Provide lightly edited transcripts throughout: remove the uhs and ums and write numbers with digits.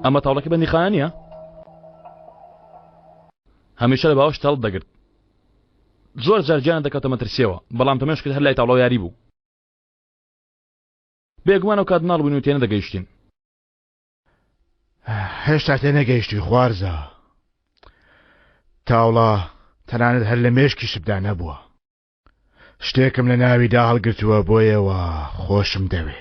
ئەمە تاوڵەکەی بەندیخانە نییە؟ هەمیشە لە باوەشت هەڵت دەگرت. زۆر جار گیانت دەکەوتە مەترسییەوە، بەڵام تۆ مێشکت هەر لای تاوڵە و یاری بوو. بێگومان ئەو کات مناڵ بووین و تێنەدەگەیشتین. هێشتا تێنەگەیشتووی خوارزا. تاوڵە تەنانەت هەر لە مێشکیشتدا نەبووە. شتێکم لە ناویدا هەڵگرتووە بۆیە وا خۆشم دەوێ.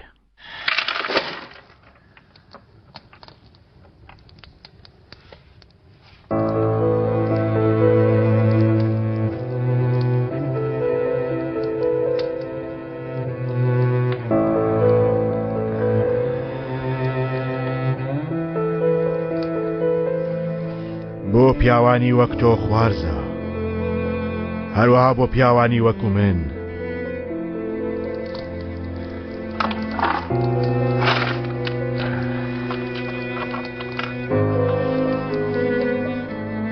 بۆ پیاوانی وەک تۆ خوارزا هەروەها بۆ پیاوانی وەکو من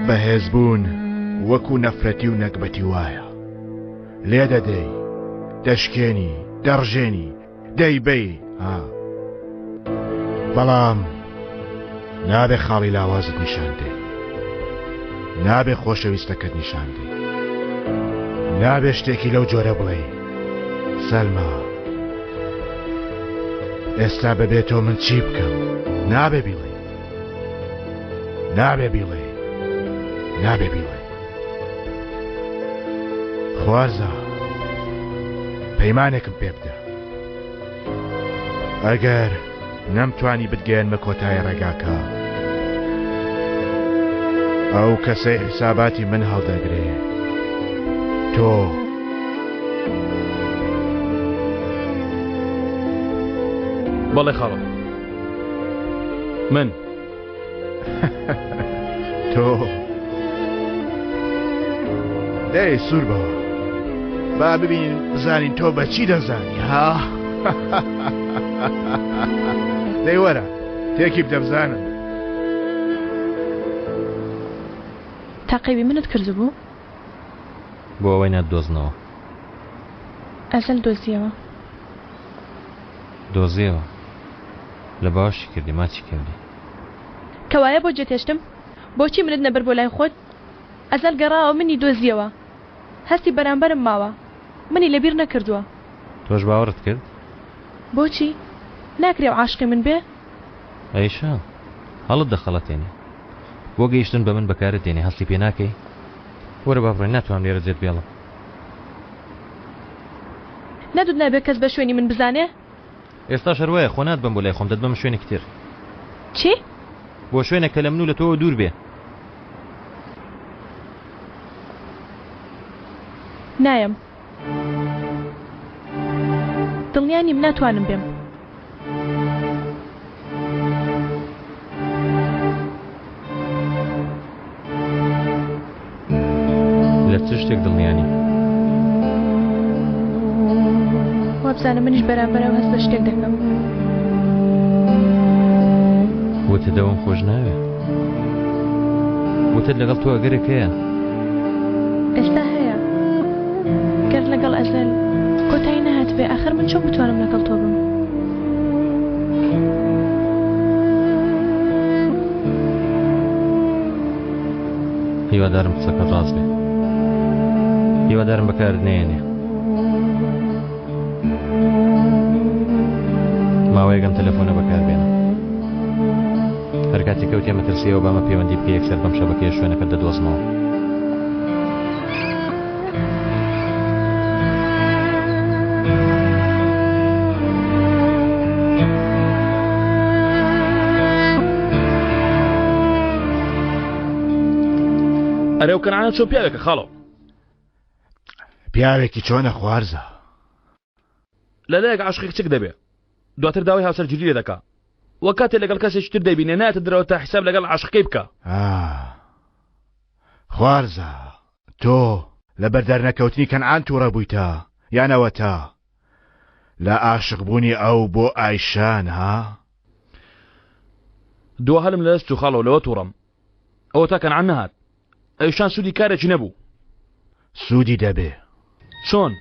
بەهێزبوون وەکو نەفرەتی و نەگبەتی وایە لێ دەدەی دەشکێنی دەڕژێنی دەیبەی ها بەڵام نابێ خاڵی لاوازت نیشان دێ نابێ خۆشەویستەکەت نیشان دێ نابێ شتێکی لەو جۆرە بڵێ سەلما ئێستا بەبێ تۆ من چی بکەم نابێ بیڵێ نابێ بیڵێ نابێ بیڵێ خوازە پەیمانێکم پێ بدە ئەگەر نەمتوانی بتگەیەنمە کۆتای ڕێگاکە ئەو کەسەی حیساباتی من هەڵدەگرێ تۆ بەڵێ خاڵم من تۆ دەی سوور بەوە با ببینین بزانین تۆ بە چی دەزانی ها دەی وەرە تێکی بدە بزانم تاقیبی منت کردبوو؟ بۆ ئەوەی ناتدۆزنەوە. ئەزەل دۆزیەوە. دۆزیەوە؟ لە باوەشی کردی ماچی کردی. کەوایە بۆ جێتهێشتم؟ بۆچی منت نەبرد بۆ لای خۆت؟ ئەزەل گەڕاوە منی دۆزیەوە. هەستی بەرامبەرم ماوە. منی لەبیر نەکردووە. تۆش باوەڕت کرد؟ بۆچی؟ ناکرێ ئەو عاشقی من بێ؟ ئەیشا، هەڵت دەخەڵەتێنێ. بۆ گەیشتن بە من بەکارت دێنێ هەستی پێ ناکەی؟ وەرە با بڕۆین ناتوانم لێرە جێت بێڵم. نەدوت نابێ کەس بە شوێنی من بزانێ؟ ئێستاش هەر وایە خۆ ناتبەم بۆ لای خۆم دەتبەمە شوێنێکی تر. چی؟ بۆ شوێنێک کە لە من و لە تۆوە دوور بێ. نایەم. دڵنیا نیم ناتوانم بێم. لە چ شتێک دڵنیا نی؟ وابزانم منیش بەرامبەر ئەو هەست بە شتێک دەکەم. وتت ئەوم خۆش ناوێ. وتت لەگەڵ تۆ ئەگەرێک هەیە. ئێستا هەیە. گەر لەگەڵ ئەزەل کۆتایی نەهاتبێ ئاخر من چۆن بتوانم لەگەڵ تۆ بم؟ هیوادارم قسەکەت ڕاست بێ. هیوادارم بەکارت نەیەنێ. ماوەیەک ئەم تەلەفۆنە بەکاربێنە. هەر کاتێک کەوتیە مەترسیەوە بامە پەیوەندی بکە یەکسەر بەم شەبەکەیە شوێنەکەت دەدۆزمەوە. ئەرێ ئەو کەنعانە چۆن پیاوێکە خاڵۆ؟ پیاوێکی چۆنە خوارزا؟ لەلایەک عاشقی کچێک دەبێ دواتر داوای هاوسەرگیری لێ دەکا وە کاتێ لەگەڵ کەسێکی تر دەیبینێ نایەتە دەرەوە تا حیساب لەگەڵ عاشقەکەی بکا. ئا خوارزا تۆ لەبەر دەرنەکەوتنی کەنعان توڕە بوویتە یان ئەوەتا لە ئاشق بوونی ئەو بۆ ئایشان ها؟ دوا هەلم لەدەست چوو خاڵۆ لەوە توڕەم ئەوەتا کەنعان نەهات ئەیشان سوودی کارێکی نەبوو. سوودی دەبێ. چۆن؟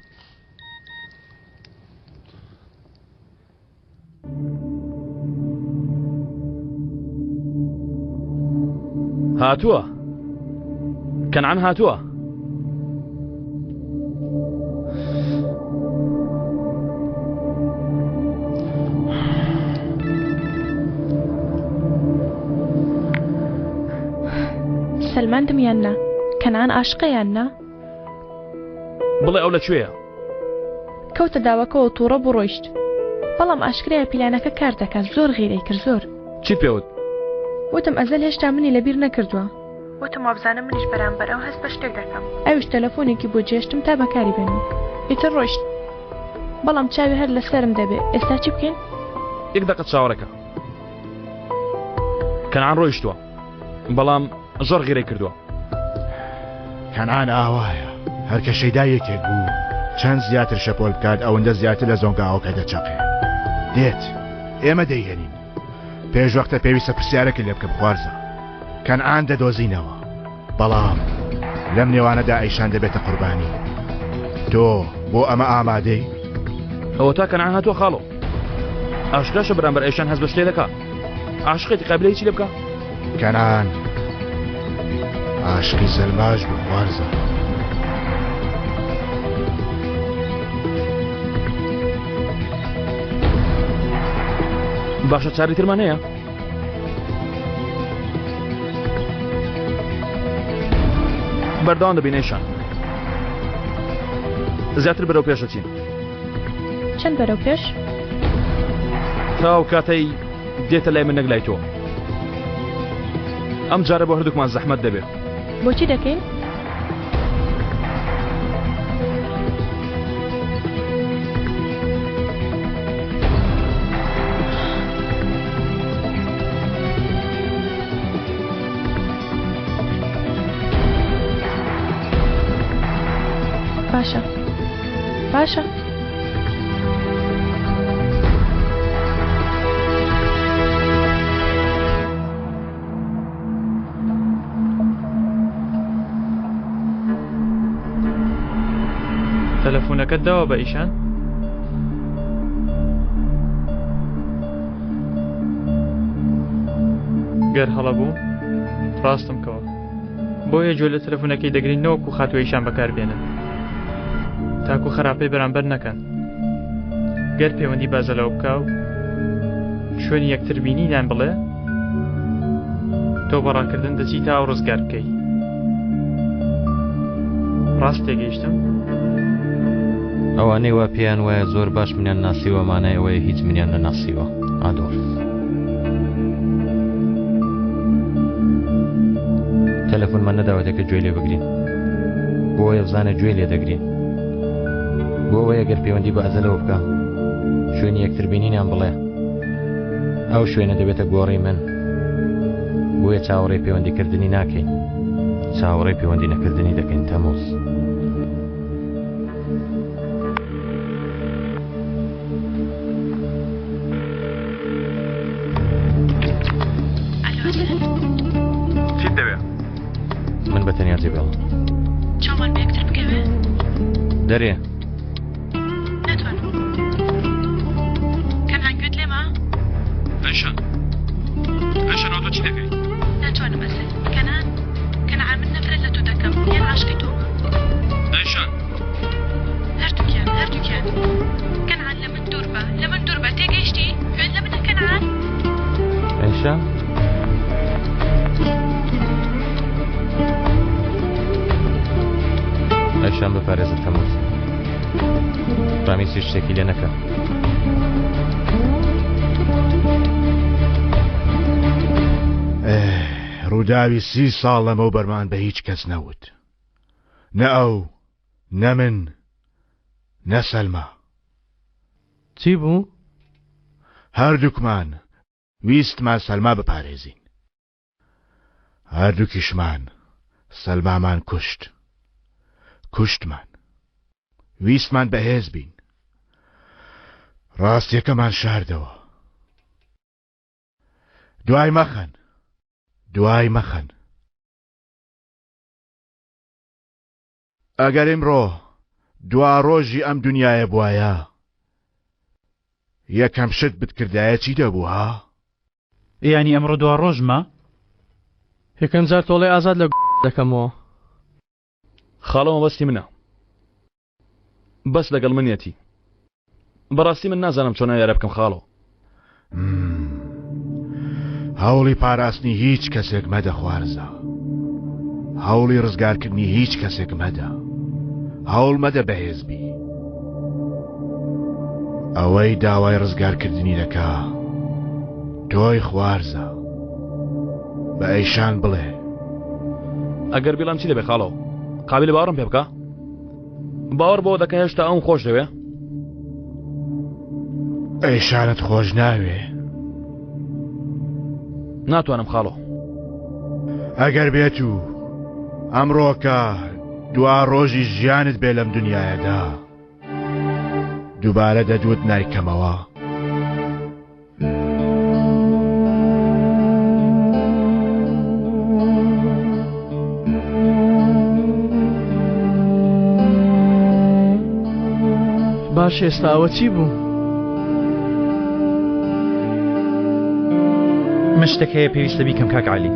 هاتووە کەنعان هاتووە. سەلماندم یان نا کەنعان ئاشقە یان نا؟ بڵێ ئەو لە کوێیە؟ کەوتە داوەکەوە تووڕە بوو ڕۆیشت بەڵام ئاشکرایە پیلانەکە کار دەکات زۆر غیرەی کرد زۆر. چیت پێ وت؟ وتم ئەزەل هێشتا منی لەبیر نەکردووە. وتم وابزانم منیش بەرامبەر ئەو هەست بە شتێک دەکەم. ئەویش تەلەفۆنێکی بۆ جێشتم تا بەکاری بێنم ئیتر ڕۆیشت بەڵام چاوی هەر لەسەرم دەبێ ئێستا چی بکەین؟ یەک دەقە چاوەڕێکە کەنعان ڕۆیشتووە بەڵام زۆر غیرەی کردووە. کەنعان ئاوایە هەر کە شەیدای یەکێک بوو چەند زیاتر شەپۆل بکات ئەوەندە زیاتر لە زۆنگاوەکە دەچەقێ دێت ئێمە دەیهێنین پێش وەختە پێویستە پرسیارەکە لێ بکەم خوارزا کەنعان دەدۆزینەوە بەڵام لەم نێوانەدا ئەیشان دەبێتە قوربانی تۆ بۆ ئەمە ئامادەی؟ ئەوە تا کەنعان هاتووە خاڵۆ ئاشکراشە بەرامبەر ئەیشان هەست بە شتێ دەکا عاشقێتی قابلە هیچی لێ بکا کەنعان عاشقی سەلماش بوو خوارزا. باشە چاری ترمان هەیە؟ بەردەوام دەبین ئەیشان زیاتر بەرەو پێش دەچین. چەند بەرەو پێش؟ تا ئەو کاتەی دێتە لای من نەک لای تۆ. ئەم جارە بۆ هەردووکمان زەحمەت دەبێت. بۆچی دەکەین؟ باشە باشە. تەلەفۆنەکەت داوە بە ئیشان؟ گەر هەڵە بوو ڕاستم کەوە بۆیە گوێ لە تەلەفۆنەکەی دەگرین نەوەکو خاتوو ئیشان بەکار بێنن تاکو خراپەی بەرامبەر نەکەن گەر پەیوەندی بازەلەوە بکە و شوێنی یەکتر بینینیان بڵێ تۆ بە ڕاکردن دەچی تا ئەو ڕزگار بکەی ڕاست تێگەیشتم؟ ئەوانەی وا پێیان وایە زۆر باش منیان ناسیوە مانای ئەوەیە هیچ منیان نەناسیوە. ئادۆلف. تەلەفۆنمان نەداوەتێ کە گوێی لێ بگرین. بۆ ئەوەیە بزانێ گوێی لێ دەگرین. بۆ ئەوەیە گەر پەیوەندی بە ئەزەلەوە بکا شوێنی یەکتر بینینیان بڵێ. ئەو شوێنە دەبێتە گۆڕی من. بۆیە چاوەڕێی پەیوەندیکردنی ناکەین. چاوەڕێی پەیوەندی نەکردنی دەکەین تەموز. چیت دەوێ؟ من بە تەنیا جێبێڵم. چاومان بە یەکتر بکەوێ؟ دەرێ. ناتوانم. کەنعان گوێت لێمە؟ ئەیشان. ئەیشان ئەوە تۆ چی دەکەی؟ ناتوانم ئەسەد. کەنعان. کەنعان من نەفرەت لە تۆ دەکەم یان عاشقی تۆمە. ئەیشان. هەردووکیان هەردووکیان. کەنعان لە من دوور بە لە من دوور بە تێگەیشتی؟ گوێت لە منە کەنعان؟ ئەیشان. ئەیشان بپارێزە تەموز. ڕامیز هیچ شتێکی لێ نەکە. ڕووداوی سی ساڵ لەمەوبەرمان بە هیچ کەس نەوت. نە ئەو، نە من، نە سەلما. چی بوو؟ هەردووکمان ویستمان سەلما بپارێزین. هەردووکیشمان سەلمامان کوشت. کوشتمان. ویستمان بەهێز بین. ڕاستیەکەمان شاردەوە. دوای مەخەن. دوای مەخەن. ئەگەر ئیمڕۆ دوا ڕۆژی ئەم دنیایە بوایە یەکەم شت بتکردایە چی دەبوو ها؟ یانی ئەمڕۆ دوا ڕۆژمە؟ یەکەم جار تۆڵەی ئازاد لە دەکەمەوە. خاڵۆ مەبەستی منە بەس لەگەڵ منیەتی بەڕاستی من نازانم چۆن ئەو یارە بکەم خاڵۆ. هەوڵی پاراستنی هیچ کەسێک مەدە خوارزا هەوڵی ڕزگارکردنی هیچ کەسێک مەدە هەوڵ مەدە بەهێز بی ئەوەی داوای ڕزگارکردنی دەکا تۆی خوارزا بە ئەیشان بڵێ ئەگەر بیڵام چی دەبێ خاڵۆ قابل باوەڕم پێ بکە باوەڕ بۆ دەکە هێشتا ئەوم خۆش دەوێ ئەیشانت خۆش ناوێ ناتوانم خاڵۆ ئەگەر بێت و ئەمڕۆکە دوا ڕۆژی ژیانت بێ لەم دنیاەدا دووبارە دەدوت نایکەمەوە. باش ئێستا ئەوە چی بوو؟ من شتێک هەیە پێویستە بیکەم کاک عەلی.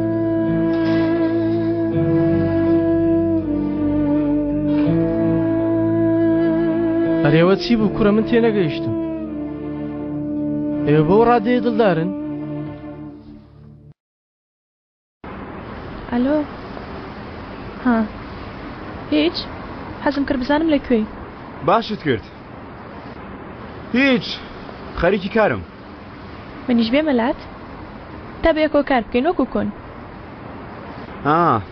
ئەرێوە چی بوو کوڕە من تێنەگەیشتم ئێوە بەو ڕادەیە دڵدارن؟ ئەلۆ ها هیچ حەزم کرد بزانم لە کوێی باشت کرد هیچ خەریکی کارم منیش بێمە لات تا بەیەکەوە کار بکەین وەکو کۆن ها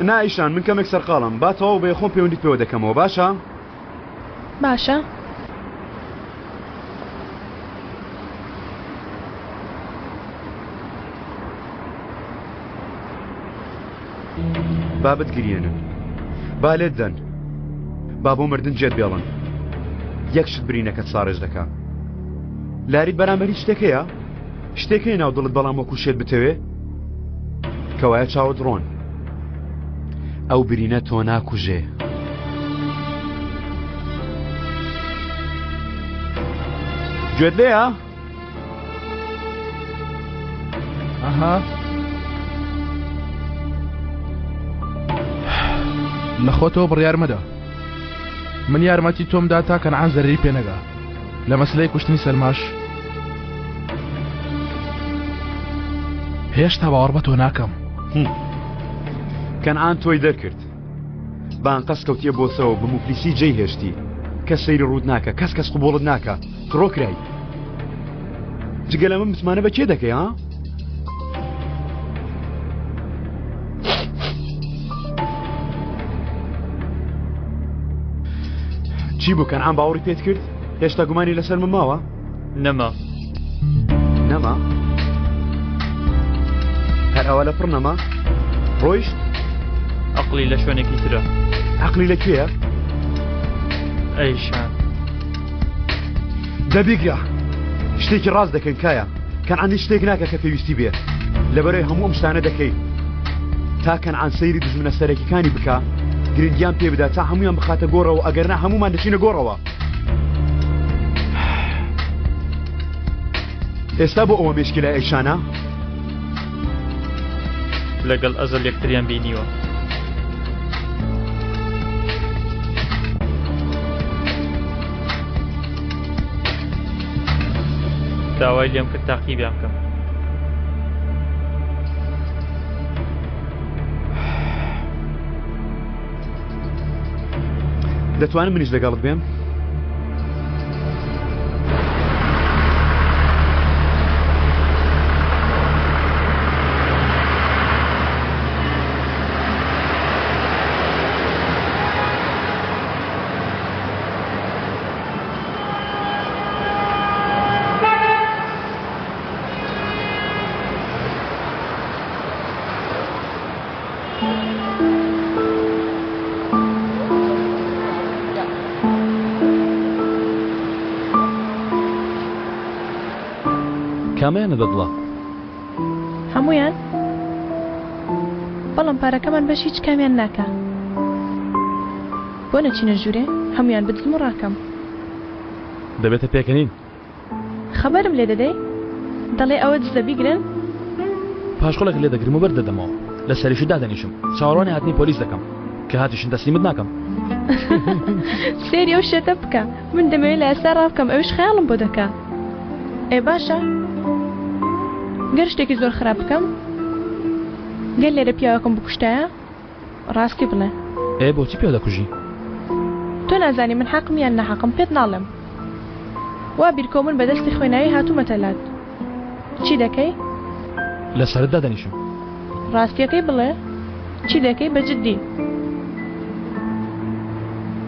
نا ئیشان من کەمێک سەرقاڵم با تەواو بێ خۆم پەیوەندیت پێوە دەکەمەوە باشە باشە. با بتگریێنن با لێت دەن با بۆ مردن جێت بێڵن یەک شت برینەکەت ساڕێژ دەکا لاریت بەرامبەر هیچ شتێک هەیە شتێک هەیە ناو دڵت بەڵام وەکو شێت بتەوێ کەوایە چاوت ڕۆن ئەو برینە تۆ ناکوژێ. گوێت لێیە؟ ئەها لە خۆتەوە بڕیار مەدە من یارمەتی تۆم دا تا کەنعان زەرری پێ نەگا لە مەسلەی کوشتنی سەلماش هێشتا باوەڕ بە تۆ ناکەم. کەنعان تۆی دەرکرد بە ئەنقەست کەوتیە بۆسەوە بە موفلیسی جێی هێشتی کەس سەیری ڕووت ناکە کەس کەس قبوڵت ناکە کڕۆ کرای جگە لەمە متمانە بە کێ دەکەی ها؟ چی بوو کەنعان باوەڕی پێت کرد؟ هێشتا گومانی لەسەر من ماوە؟ نەما نەما؟ هەر ئەوە لە پڕ نەما؟ ڕۆیشت؟ عەقڵی لە شوێنێکی ترە. عەقڵی لە کوێیە؟ ئەیشان. دەبیگرە شتێکی ڕاست دەکەن کایە کەنعان هیچ شتێک ناکە کە پێویستی بێ لەبەرەی هەموو ئەم شتانە دەکەی تا کەنعان سەیری دوژمنە سەرەکیەکانی بکا گرنگیان پێ بدا تا هەمویان بخاتە گۆڕەوە ئەگەر نا هەمومان دەچینە گۆڕەوە ئێستا بۆ ئەوە مێشکی لای ئەیشانە لەگەڵ ئەزەل یەکتریان بینیوە. داوای لێم کرد تاقیبیان بکەم. دەتوانم منیش لەگەڵت بێم؟ کامیانە بەدڵە؟ هەمویان بەڵام پارەکەمان بەش هیچ کامیان ناکا بۆ نەچینە ژوورێ هەمویان بدزم و ڕاکەم. دەبێتە پێکەنین. خەبەرم لێ دەدەی؟ دەڵێ ئەوە دزە بیگرن. پاشقولێک لێ دەگرم و بەر دەدەمەوە لە سەریشت دادەنیشم چاوەڕوانی هاتنی پۆلیس دەکەم کە هاتیشن تەسلیمت ناکەم. سەیری ئەو شێتە بکە من دەمەوێت لە ئێستا ڕابکەم ئەویش خەیاڵم بۆ دەکا ئێ باشە گەر شتێکی زۆر خراپ بکەم گەر لێرە پیاوەکەم بکوشتایە ڕاستی بڵێ. ئێ بۆچی پیاو دەکوژی؟ تۆ نازانی من حەقم یان ناحەقم پێت ناڵێم وا بیرکەوە من بەدەستی خوێناوی هاتوومەتە لات چی دەکەی؟ لەسەرت دادەنیشم. ڕاستیەکەی بڵێ چی دەکەی بە جدی؟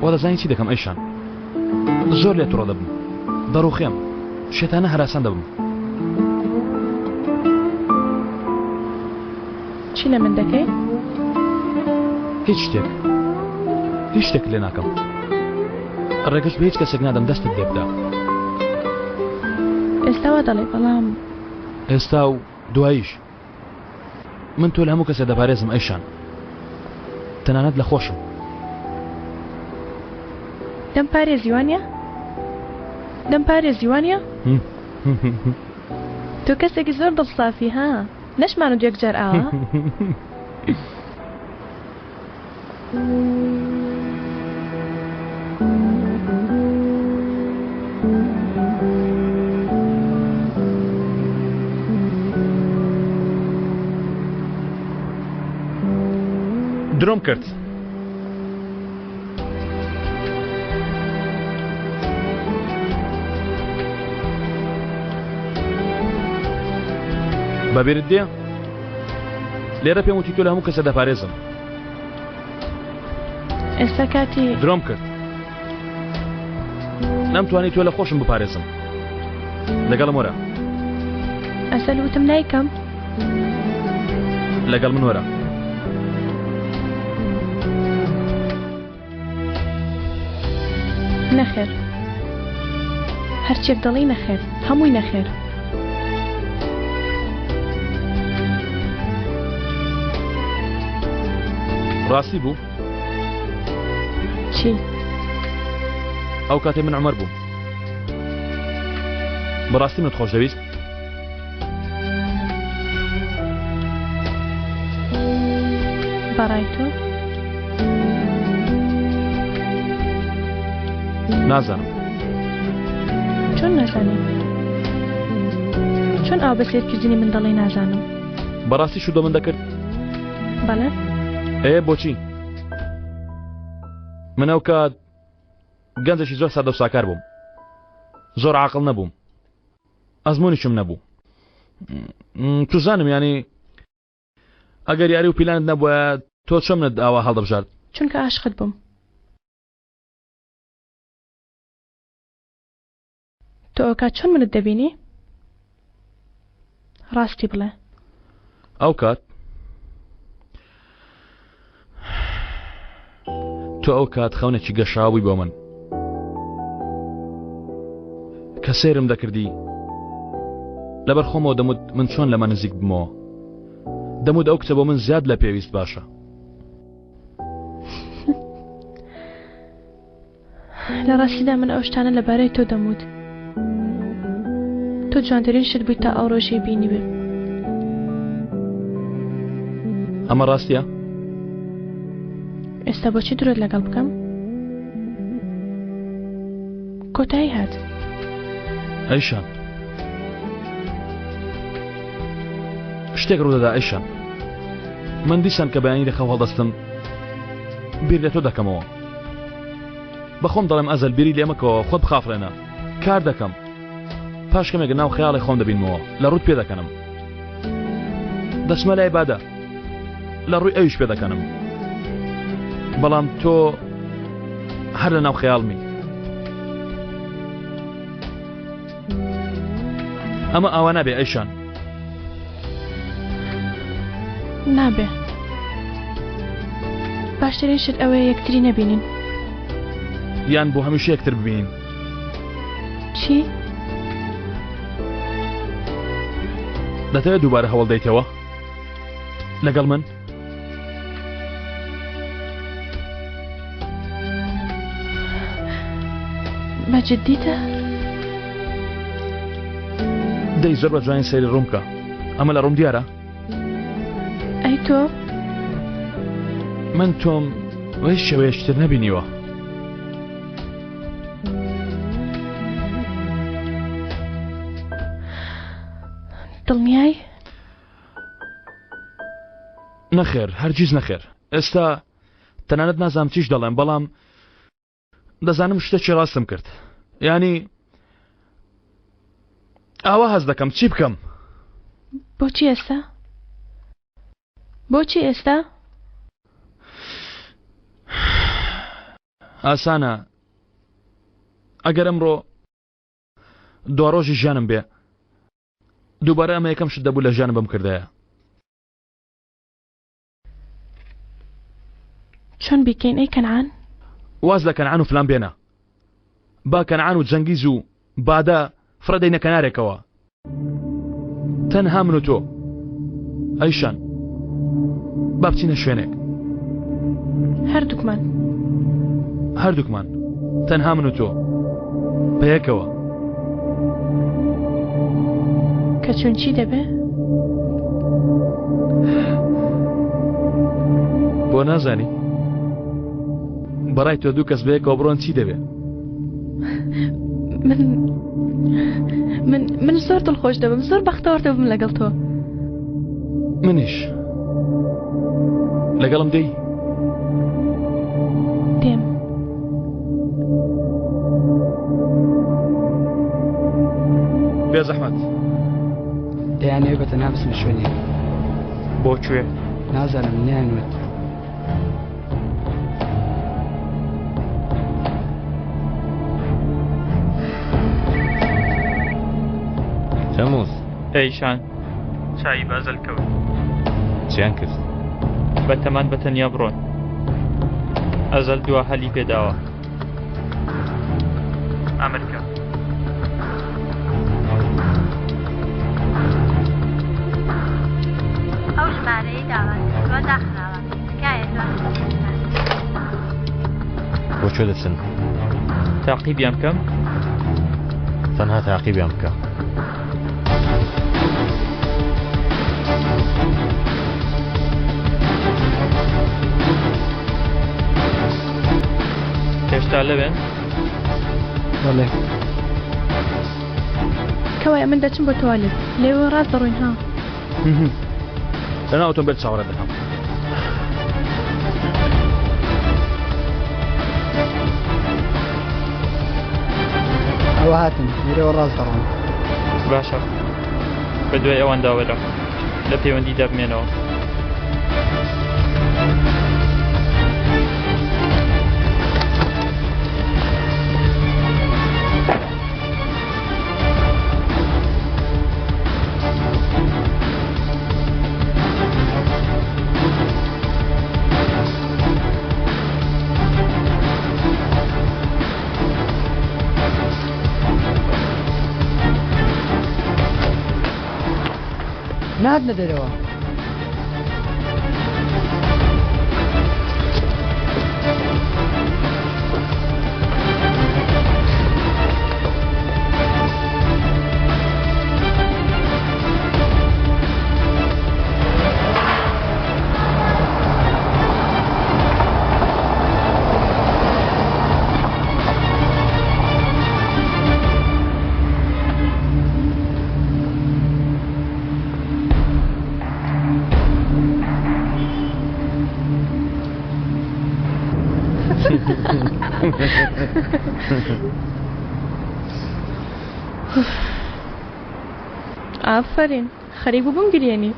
وا دەزانی چی دەکەم ئەیشان زۆر لێ توڕە دەبم دەڕوخێم شێتانە هەراسان دەبم. چی لە من دەکەی؟ هیچ شتێک هیچ شتێک لێ ناکەم ڕێگەش بە هیچ کەسێک نادەم دەستت لێ بدا. ئێستا وا دەڵێی بەڵام. ئێستا و دواییش من تۆ لە هەموو کەسێ دەپارێزم ئەیشان تەنانەت لە خۆشم. دەمپارێزی وانە؟ دەمپارێزی وانە؟ تۆ کەسێکی زۆر دڵسافی ها؟ نەشمانوت یەکجار ئاوا؟ درۆم کرد. بەبیرت دێ لێرە پێم وتی تۆ لە هەموو کەسە دەپارێزم ئێستا کاتی درۆم کرد نەمتوانی تۆ لە خۆشم بپارێزم لەگەڵم وەرە ئەسەل وتم نایکەم لەگەڵ من وەرە نەخێر هەرچێک دەڵێی نەخێر هەمووی نەخێر. ڕاستی بوو؟ چی؟ ئەو کاتێ من عمر بووم بەڕاستی منت خۆش دەویست؟ بەڕای تۆ؟ نازانم. چۆن نازانی؟ چۆن ئاو بە سێرکردنی من دەڵێی نازانم؟ بەڕاستی شوو بە من دەکرد؟ بەڵێ. ئێ بۆچی؟ من ئەو کات گەنجێکی زۆر سادە و ساکار بووم. زۆر عاقڵ نەبووم. ئەزموونیشم نەبوو. توزانم یانی ئەگەر یاری و پیلانت نەبووە تۆ چۆن منت ئاوا هەڵدەبژارد؟ چونکە عاشقت بووم. تۆ ئەوکات چۆن منت دەبینی؟ ڕاستی بڵێ. ئەوکات تۆ ئەو کات خەونێکی گەشاوە بووی بۆ من کە سەیرم دەکردی لەبەر خۆمەوە دەموت من چۆن لەمە نزیک بمەوە دەموت ئەو کچە بۆ من زیاد لە پێویست باشە لە ڕاستیدا من ئەو شتانە لەبارەی تۆ دەموت. تۆ جوانترین شت بوویت تا ئەو ڕۆژەی بینیبم. ئەمە ڕاستیە؟ ئێستا بۆچی درۆت لەگەڵ بکەم؟ کۆتایی هات. ئەیشان شتێک ڕوودەدا ئەیشان من دیسان کە بەیانی لە خەو هەڵدەستم بیر لە تۆ دەکەمەوە بەخۆم دەڵێم ئەزەل بیری لێ مەکەوە خۆت بخافڵێنە کار دەکەم پاش کەمێک ناو خەیاڵی خۆم دەبینمەوە لە ڕوت پێ دەکەنم دەچمە لای بادە لە ڕووی ئەویش پێ دەکەنم بەڵام تۆ هەر لە ناو خەیاڵمی ئەمە ئاوا نابێ ئەیشان نابێ باشترین شت ئەوەیە یەکتری نەبینین یان بۆ هەمیشە یەکتر ببینین چی؟ دەتەوێت دووبارە هەوڵ دەیتەوە لەگەڵ من؟ بە جدیتە؟ دەی زۆر بە جوانی سەیری ڕووم بکە ئەمە لە ڕووم دیارە؟ تۆ؟ من تۆم بە هیچ شێوەیەکی تر نەبینیوە. دڵنیای؟ نەخێر هەرگیز نەخێر ئێستا تەنانەت نازانم چیش دەڵێم بەڵام دەزانم شتێکی ڕاستم کرد ینی ئاوا هەست دەکەم چی بکەم بۆچی ئێستا بۆچی ئێستا ئاسانە ئەگەر ئەمڕۆ دواڕۆژی ژیانم بێ دووبارە ئەمە یەکەم شت دەبوو لە ژیانم بمکردایە. چۆن بیکەین ئەی کەنعان؟ واز لە کەنعان و فلان بێنە با کەنعان و جەنگیز و بادە فڕێ دەینە کەنارێکەوە تەنها من و تۆ ئەیشان با بچینە شوێنێک هەردووکمان هەردووکمان تەنها من و تۆ بەیەکەوە کە چون چی دەبێ؟ بۆ نازانی بەڕای تۆ دوو کەس بەیەکەوە بڕۆن چی دەبێ؟ من من من زۆر دڵخۆش دەبم زۆر بەختەوەر دەبم لەگەڵ تۆ منیش لەگەڵم دێی؟ دێم بێزەحمەت دەیانەوێت بە تەنها بچنە شوێنێک بۆ کوێ؟ نازانم نەیانوت. تەموز ئەیشان چاوی بە ئەزەل کەوت. چیان کرد؟ بە تەمان بە تەنیا بڕۆن. ئەزەل دوا هەلی پێداوە. ئەمرکە. ئەو ژمارەیەی داوات کردووە داخراوە، تکایە دواتر تێبکەن. بۆ کوێ دەچن؟ تاقیبیان بکەم؟ تەنها تاقیبیان بکە. هێشتا لەوێن؟ بەڵێ. کەوایە من دەچم بۆ تۆالێت لێوە ڕاست دەڕۆین ها. لەناو ئۆتۆمبێل چاوەڕێ دەکەم. ئەوە هاتن لێرەوە ڕاست دەڕۆن. باشە بە دوای ئەواندا وەرە لە پەیوەندیدا بمێنەوە. نهاتنە دەرەوە. ئافەرین خەریک بوو بمگریێنی.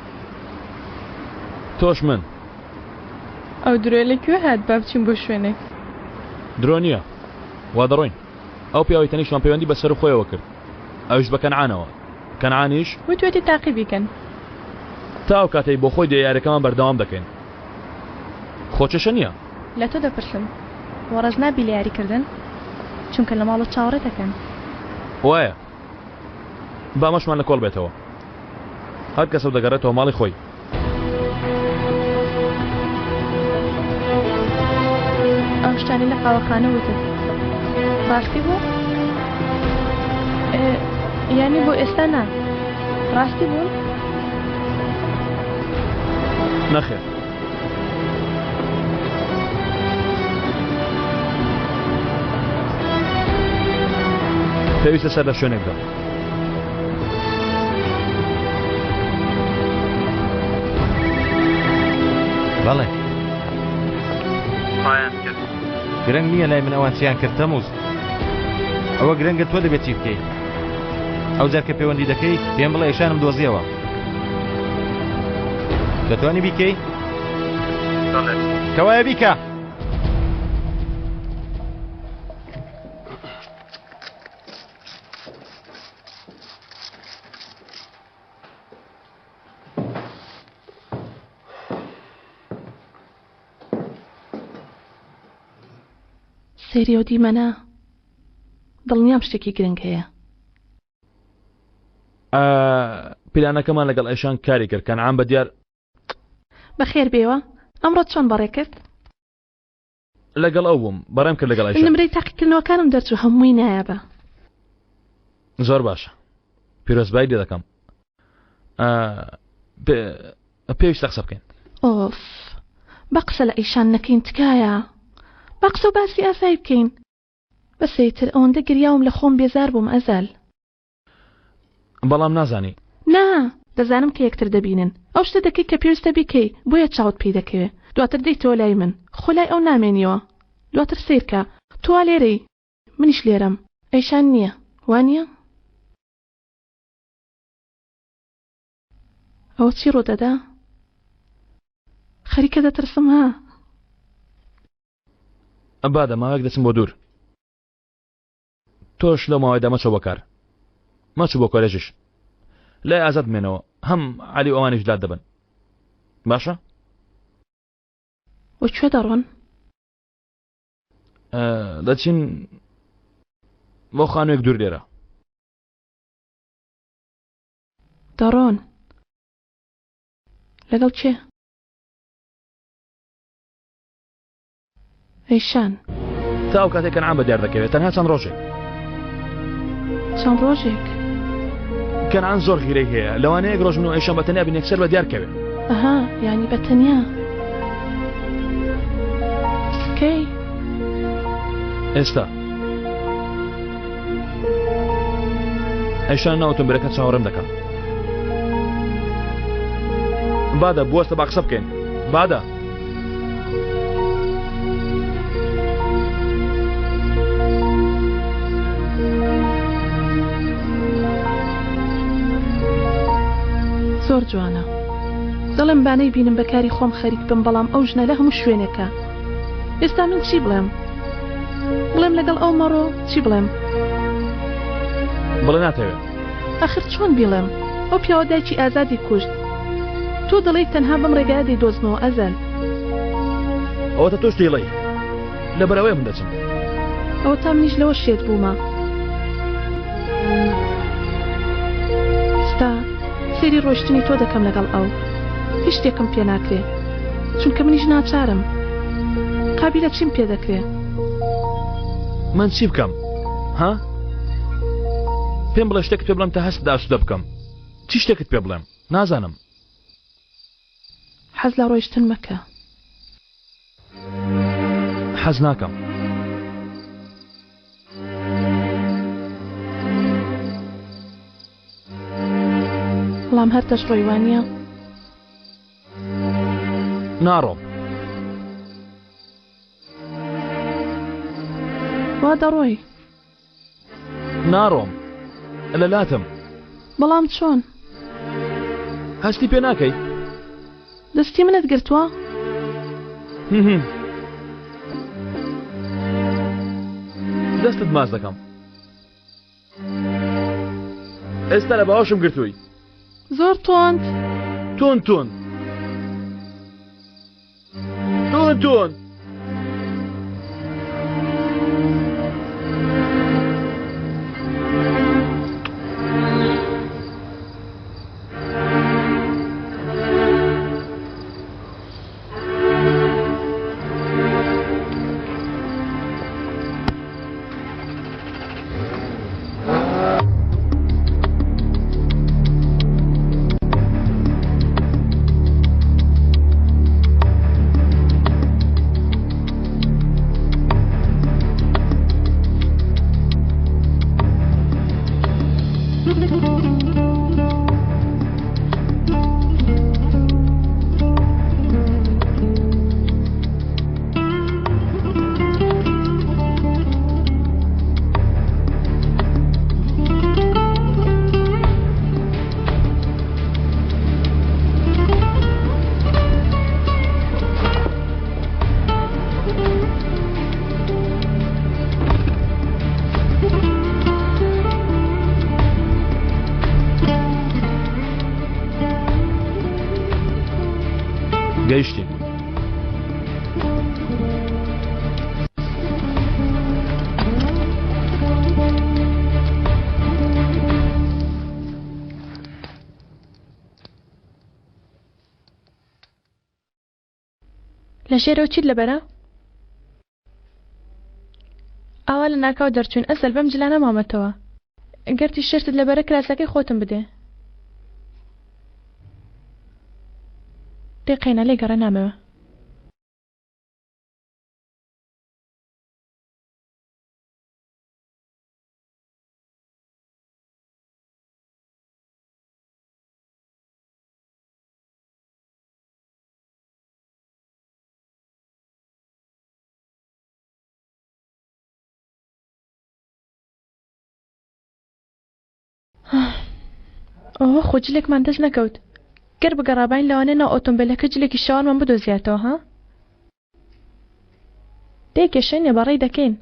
تۆش من. ئەو درۆیە لە کوێ هات با بچین بۆ شوێنێک. درۆ نییە وا دەڕۆین. ئەو پیاوەی تەنیشتمان پەیوەندی بە سەرو خۆیەوە کرد ئەویش بە کەنعانەوە کەنعانیش. وتوێتی تاقیبی کەن. تا ئەو کاتەی بۆ خۆی دێ یاریەکەمان بەردەوام دەکەین خۆ کێشە نییە. لە تۆ دەپرسم وەڕەز نابی لە یاری کردن چونکە لە ماڵەوە چاوەڕێت ئەکەن. وایە با ئەمەشمان لە کۆڵ بێتەوە هەر کەسەو دەگەڕێتەوە ماڵی خۆی. ئەو شتانەی لە قاوەخانە وتت ڕاستی بوو؟ یانی بۆ ئێستا نا ڕاستی بوون؟ نەخێر. پێویستە سەر لە شوێنێک بدەم. بەڵێ. گرنگ نییە لای من ئەوان چیان کرد تەموز. ئەوە گرنگە تۆ دەبێت چی بکەیت. ئەو جار کە پەیوەندی دەکەی پێم بڵێ ئیشانم دۆزیەوە. دەتوانی بیکەی؟ کەوایە بیکە. سەیری ئەو دیمەنە دڵنیام شتێکی گرنگ هەیە. پیلانەکەمان لەگەڵ ئەیشان کاری کرد کەنعان بە دیار بەخێر بێوە ئەمڕۆ چۆن بەڕێ کرد؟ لەگەڵ ئەو بووم بەڕێم کرد لەگەڵ ئەیشان نمرەی تاقیکردنەوەکانم دەرچوو هەمووی نایابە. زۆر باشە پیرۆزبایی لێ دەکەم پێویستە قسە بکەین. ئۆف با قسە لە ئەیشان نەکەین تکایە با قسە و باسی ئاسایی بکەین بەسە ئیتر ئەوەندە گریاوم لە خۆم بێزار بووم ئەزەل. بەڵام نازانی. نا دەزانم کە یەکتر دەبینن ئەو شتە دەکەی کە پێویستە بیکەی بۆیە چاوت پێی دەکەوێ دواتر دێیتەوە لای من خۆ لای ئەو نامێنیەوە دواتر سەیرکە تۆ وا لێرەی منیش لێرەم ئەیشان نییە وانییە؟ ئەوە چی ڕوودەدا؟ خەریکە دەترسم ها. بادە ماوەیەک دەچم بۆ دوور. تۆش لەو ماوەیەدا مەچۆ بۆ کار. مەچۆ بۆ کۆلێژیش. لای ئازاد بمێنەوە. هەم عەلی و ئەوانیش لات دەبن. باشە؟ وە کوێ دەڕۆن؟ دەچین بۆ خانوویەک دوور لێرە. دەڕۆن لەگەڵ کێ؟ ئەیشان. تا ئەو کاتەی کەنعان بە دیار دەکەوێت تەنها چەند ڕۆژێک. چەند ڕۆژێک؟ کەنعان زۆر غیرەی هەیە لەوانەیە یەک ڕۆژ من و ئەیشان بە تەنیا بین یەکسەر بە دیار کەوێ. ئەها یانی بە تەنیا. کەی؟ ئێستا. ئەیشان ناو ئۆتۆمبیلەکە چاوەڕێم دەکا. بادە بوەستە با قسە بکەین. بادە. زۆر جوانە. دەڵێم با نەیبینم بە کاری خۆم خەریک بم بەڵام ئەو ژنە لە هەموو شوێنێکە. ئێستا من چی بڵێم؟ بڵێم لەگەڵ ئەو مەڕۆ چی بڵێم؟ بڵێ ناتەوێ. ئاخر چۆن بیڵێم؟ ئەو پیاوە دایکی ئازادی کوشت. تۆ دەڵێی تەنها بەم ڕێگایە دەیدۆزمەوە ئەزەل. ئەوەتە تۆش دەیڵێی. لەبەر ئەوەیە من دەچم. ئەوەتا منیش لەوە شێت بوومە. ئێستا سەیری ڕۆیشتنی تۆ دەکەم لەگەڵ ئەو. هیچ شتێکم پێ ناکرێ. چونکە منیش ناچارم. قابیلە چیم پێ دەکرێ؟ من چی بکەم؟ ها؟ پێم بڵێ شتێکت پێ بڵێم تا هەستت ئاسوودە بکەم. چی شتێکت پێ بڵێم؟ نازانم. حەز لە ڕۆیشتن مەکە. حەز ناکەم. بەڵام هەر دەشڕۆی وانییە؟ ناڕۆم. وا دەڕۆی. ناڕۆم. لە لاتم. بەڵام چۆن؟ هەستی پێ ناکەی؟ دەستی منت گرتووە؟ دەستت ماچ دەکەم. ئێستا لە باوەشم گرتووی. زۆر توند. توند توند. توند توند. گەیشتین. لە ژێرەوە چیت لەبەرە؟ ئاوا لە ناکاو دەرچوون ئەزەل بەم جلانە مامەتەوە گەر تیشێرتت لەبەرە کراسەکەی خۆتم بدێ دەی قەینا لێ گەڕێ نامەوێ. ئۆه خۆ جلێکمان دەست نەکەوت گەر بگەڕاباین لەوانەیە ناو ئۆتۆمبێلەکە جلێکی شەوانمان بدۆزیاتەوە ها دەی کێشە نییە بەڕێی دەکەین.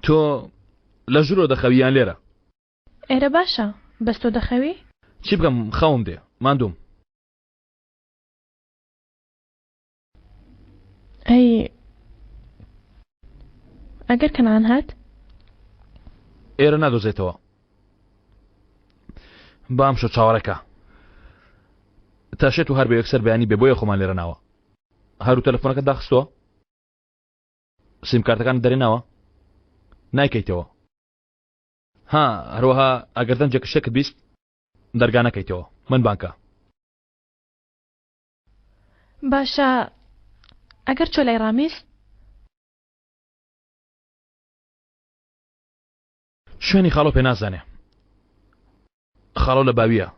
تۆ لە ژورۆ دەخەوی یان لێرە؟ ئێرە باشە بەس تۆ دەخەوی؟ چی بکەم خەوم دێ ماندووم. ئەی ئەگەر کەنعان هات؟ ئێرە نادۆزێتەوە با ئەمشەو چاوەڕێکە تا شێت و هەر بە یەکسەر بەیانی بێ بۆیە خۆمان لێرە ناوە هەرو تەلەفۆنەکە داخستووە سیم کارتەکان دەرێناوە نایکەیتەوە ها هەروەها ئەگەر دەنجێک شتێکت 20 دەرگا نەکەیتەوە من بانکە باشە ئەگەر چۆ لای ڕامیز؟ شوێنی خاڵۆ پێ نازانێ خاڵۆ لە باویە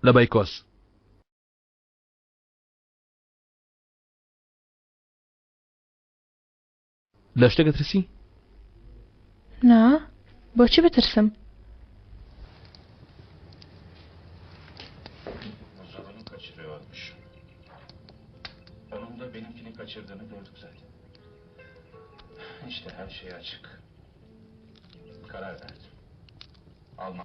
لە بایکۆس. لە شتێک دەترسی؟ نا بۆچی بترسم؟ Onun da benimkini kaçırdığını gördük zaten. İşte her şey açık. Karar verdim. Alma.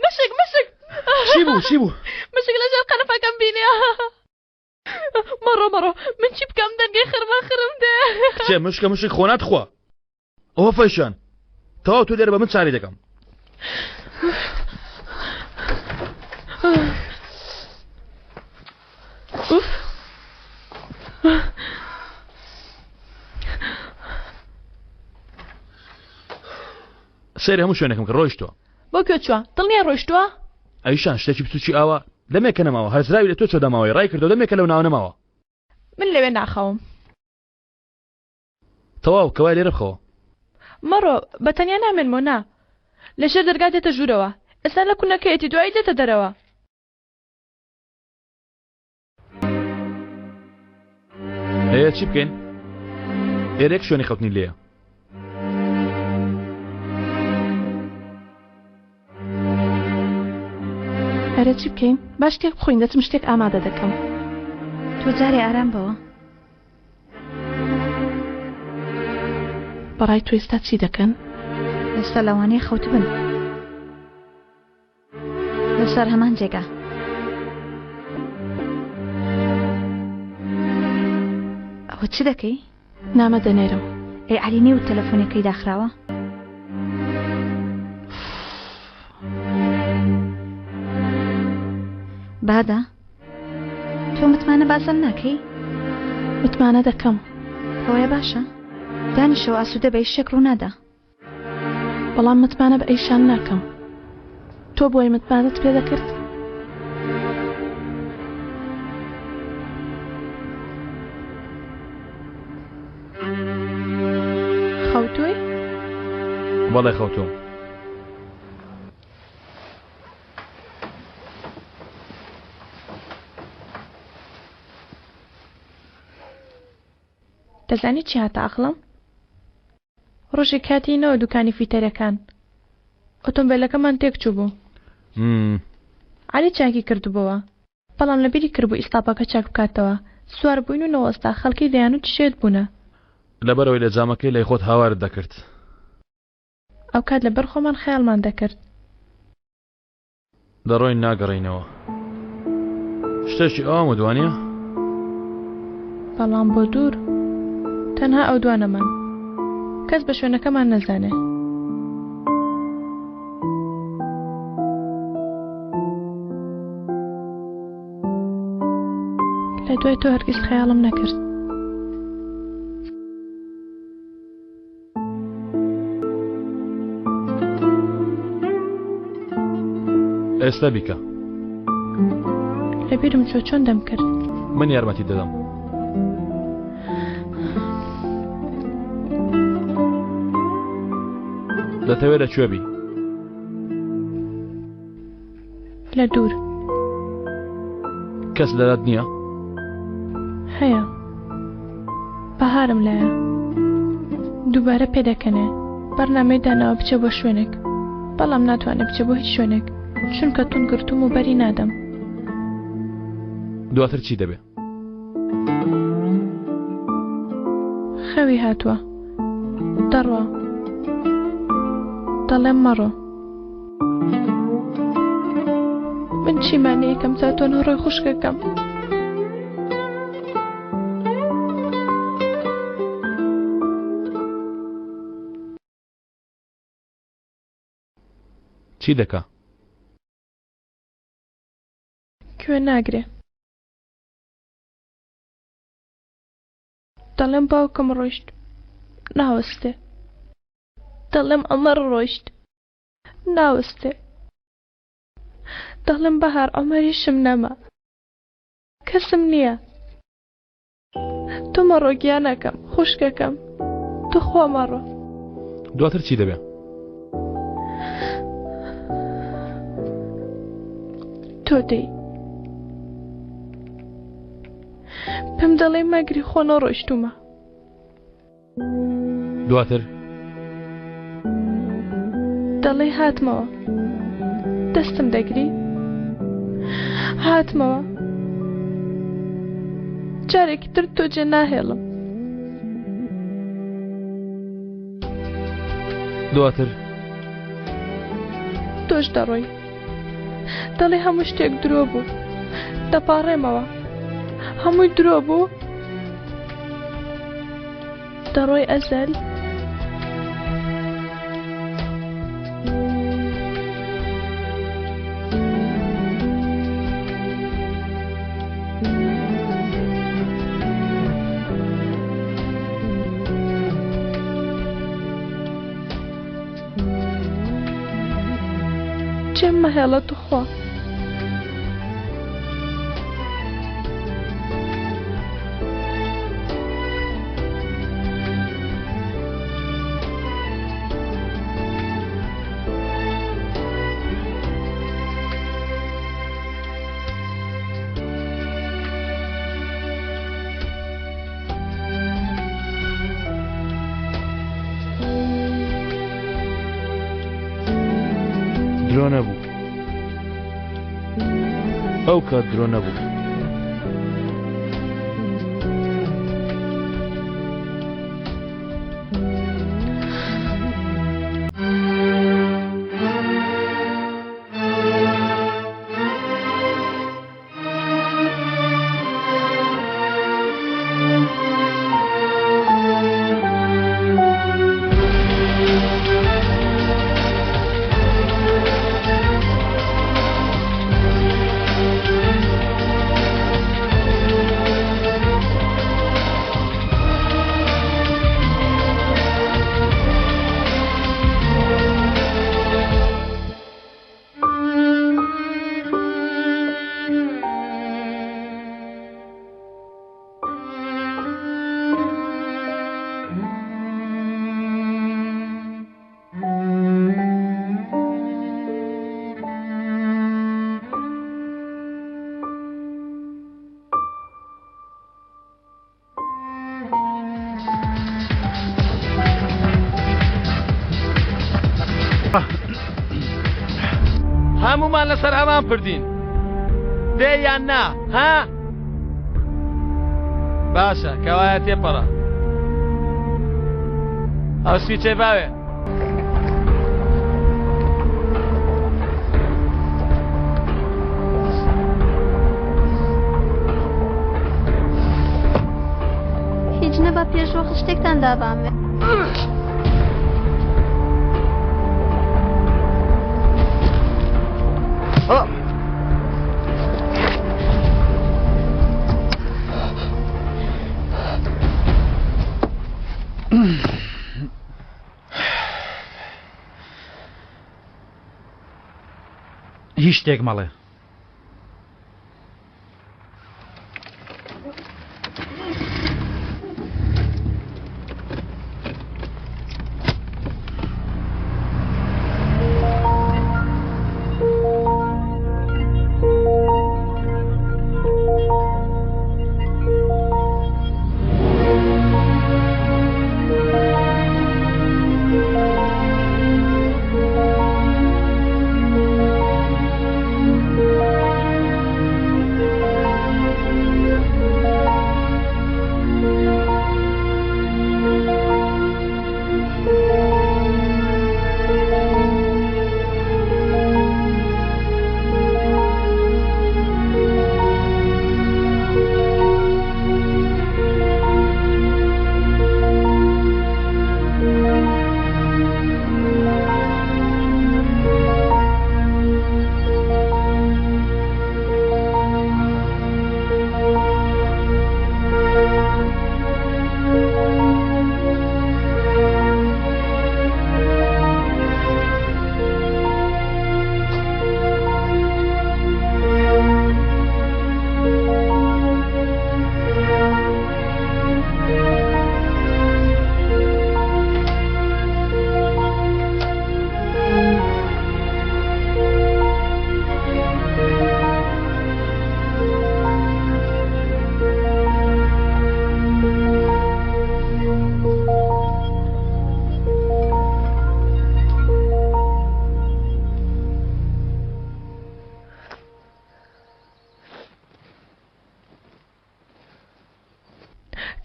مشک مشک چی بوو چی بوو مشک لەژێر قەنەفەکەم بینی مەڕۆ مەڕۆ من چی بکەم دەنگی خرمە خرم دێ کچێ مشکە مشک خۆ ناتخوا ئەوە فەیشان تەواو تۆ لێرە بە من چاری دەکەم ئوف سەیری هەموو شوێنێکم کرد ڕۆیشتووە بۆ کوێ چووە دڵنیا ڕۆیشتووە ئەیشان شتێکی بچوکی ئاوا دەمێکە نەماوە هەرزراوی لە تۆ چۆ دەماوەی ڕای کردەوە دەمێکە لەو ناوە نەماوە من لەوێ ناخەوم تەواو کەوای لێرە بخەوە. مەڕۆ بە تەنیا نامێنمەوە نا. لە ژێر دەرگا دێتە ژوورەوە. ئێستا لە کونەکەیەتی دوایی دێتە دەرەوە. ئێ چی بکەین؟ ئێرە یەک شوێنی خەوتنی لێیە. ئەرێ چی بکەین؟ با شتێک بخۆین دەچم شتێک ئامادە دەکەم. تۆ جارێ ئارام بەوە. بەڕای تۆ ئێستا چی دەکەن؟ ئێستا لەوانەیە خەوتبن. لەسەر هەمان جێگا. ئەوە چ دەکەی؟ نامە دەنێرم. ئەی عەلی نەیوت تەلەفۆنەکەی داخراوە؟ بادە تۆ متمانە بازم ناکەی؟ متمانە دەکەم. ئەوەیە باشە دانیشەوە ئاسوودە بە هیچ شتێک ڕوونادا. بەڵام متمانە بە ئەیشان ناکەم. تۆ بۆی متمانەت پێ دەکرد؟ خەوتووی؟ بەڵێ خەوتووم. دەزانی چی هاتە عەقڵم؟ ڕۆژێک هاتینەوە دوکانی فیتەرەکان ئۆتۆمبێلەکەمان تێکچوو بوو. عەلی چاکی کردبۆوە بەڵام لەبیری کردبوو ئیستاپەکە چاک بکاتەوە سوار بووین و نەوەستا خەڵکی دەیانوت شێت بوونە. لەبەرئەوەی لە جامەکەی لای خۆت هاوارت دەکرد. ئەوکات لەبەر خۆمان خەیاڵمان دەکرد. دەڕۆین ناگەڕێینەوە. شتێکی ئەوام وت وانیە؟ بەڵام بۆ دوور. تەنها ئەو دوانەمان. کەس بە شوێنەکەمان نەزانێ. لە دوای تۆ هەرگیز خەیاڵم نەکرد. ئێستا بیکە. لەبیرم چووە چۆن دەمکرد. من یارمەتی دەدەم. دەتەوێت لە کوێ بی؟ لە دوور. کەس لەلات نییە؟ هەیە. بەهارم لایە. دووبارە پێدەکەنێ. بەرنامەی داناوە بچێ بۆ شوێنێک. بەڵام ناتوانێ بچێ بۆ هیچ شوێنێک. چونکە توند گرتووم و بەری نادەم. دواتر چی دەبێ؟ خەوی هاتووە. دەڕوا. دەڵێم مەڕۆ. من چیمانە یەکەم جار تۆ نەڕۆی خوشکەکەم. چی دەکا؟ کوێ ناگرێ. دەڵێم باوکم ڕۆیشت ناوەستێ. دەڵێم عومەر ڕۆیشت ناوەستێ. دەڵێم بەهار عومەریشم نەما. کەسم نییە. تۆ مەڕۆ گیانەکەم، خوشکەکەم. توخوا مەڕۆ. دواتر چی دەبێ؟ تۆ دێی. پێم دەڵێی مەگری خۆ نەڕۆیشتوومە. دواتر؟ دەڵێی هاتمەوە. دەستم دەگری؟ هاتمەوە. جارێکی تر تۆ جێ ناهێڵم. دواتر؟ تۆش دەڕۆی. دەڵێ هەموو شتێک درۆ بوو. دەپاڕێمەوە. هەمووی درۆ بوو؟ دەڕۆی ئەزەل؟ جێم مەهێڵە توخوا. درۆ نەبوو ئەو کات درۆ نەبوو. هەمومان لەسەر هەمان پردین دێ یان نا ها باشە کەوایە تێپەڕە ئەو سویچێ باوێ هیچ نەبا پێش وەخت شتێکتان دابامێ. هیچ شتێک مەڵێ.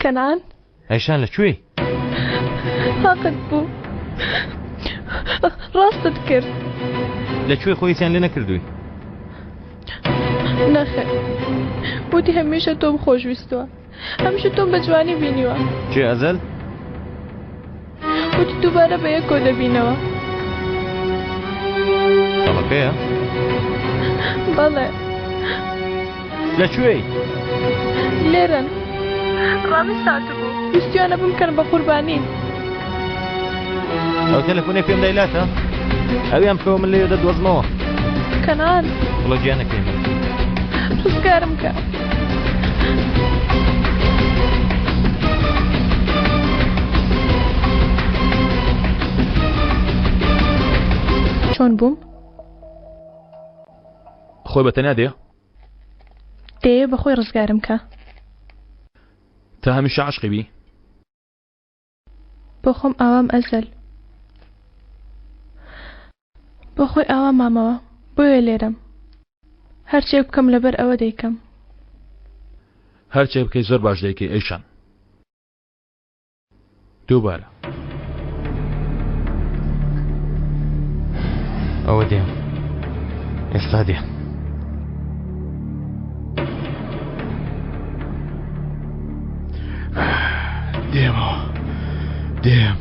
کەنان ئەیشان لە کوێی؟ حەقت بوو ڕاستت کرد لە کوێ خۆیتیان لێ نەکردووی؟ نەخێر وتی هەمیشە تۆم خۆشویستووە هەمیشە تۆم بە جوانی بینیوە کێ ئەزەل؟ وتی دووبارە بە یەکۆ دەبینەوە خەڵەکەیە؟ بەڵێ لە کوێی؟ لێرەن ڕامیز هاتبوو ویستویانە بمکەن بە قوربانی ئەو تەلەفۆنەی پێم دای لاتە ئەویان بکەوە من لێ دەدۆزمەوە کەنان بڵە گیانەکەی من ڕزگارم کە چۆن بووم؟ خۆی بە تەنیا دێ؟ دەیەوێ بە خۆی ڕزگارم کا. تا هەمیشە عەشقی بی؟ بۆ خۆم ئاوام ئەزەل. بۆ خۆی ئاوا مامەوە بۆیە لێرەم. هەرچێک بکەم لەبەر ئەوە دەیکەم. هەرچێک بکەی زۆر باش دەیکەی ئەیشان. دووبارە. ئەوە دێم ئێستا دێم. دێمەوە دێم.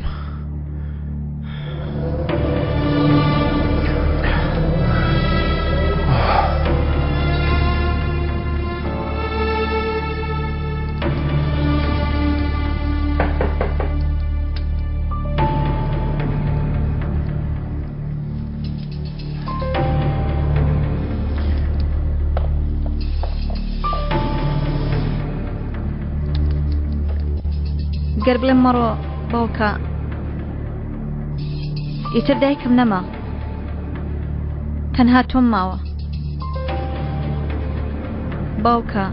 گەر بڵێم مەڕۆ باوکە ئیتر دایکم نەما تەنها تۆم ماوە باوکە.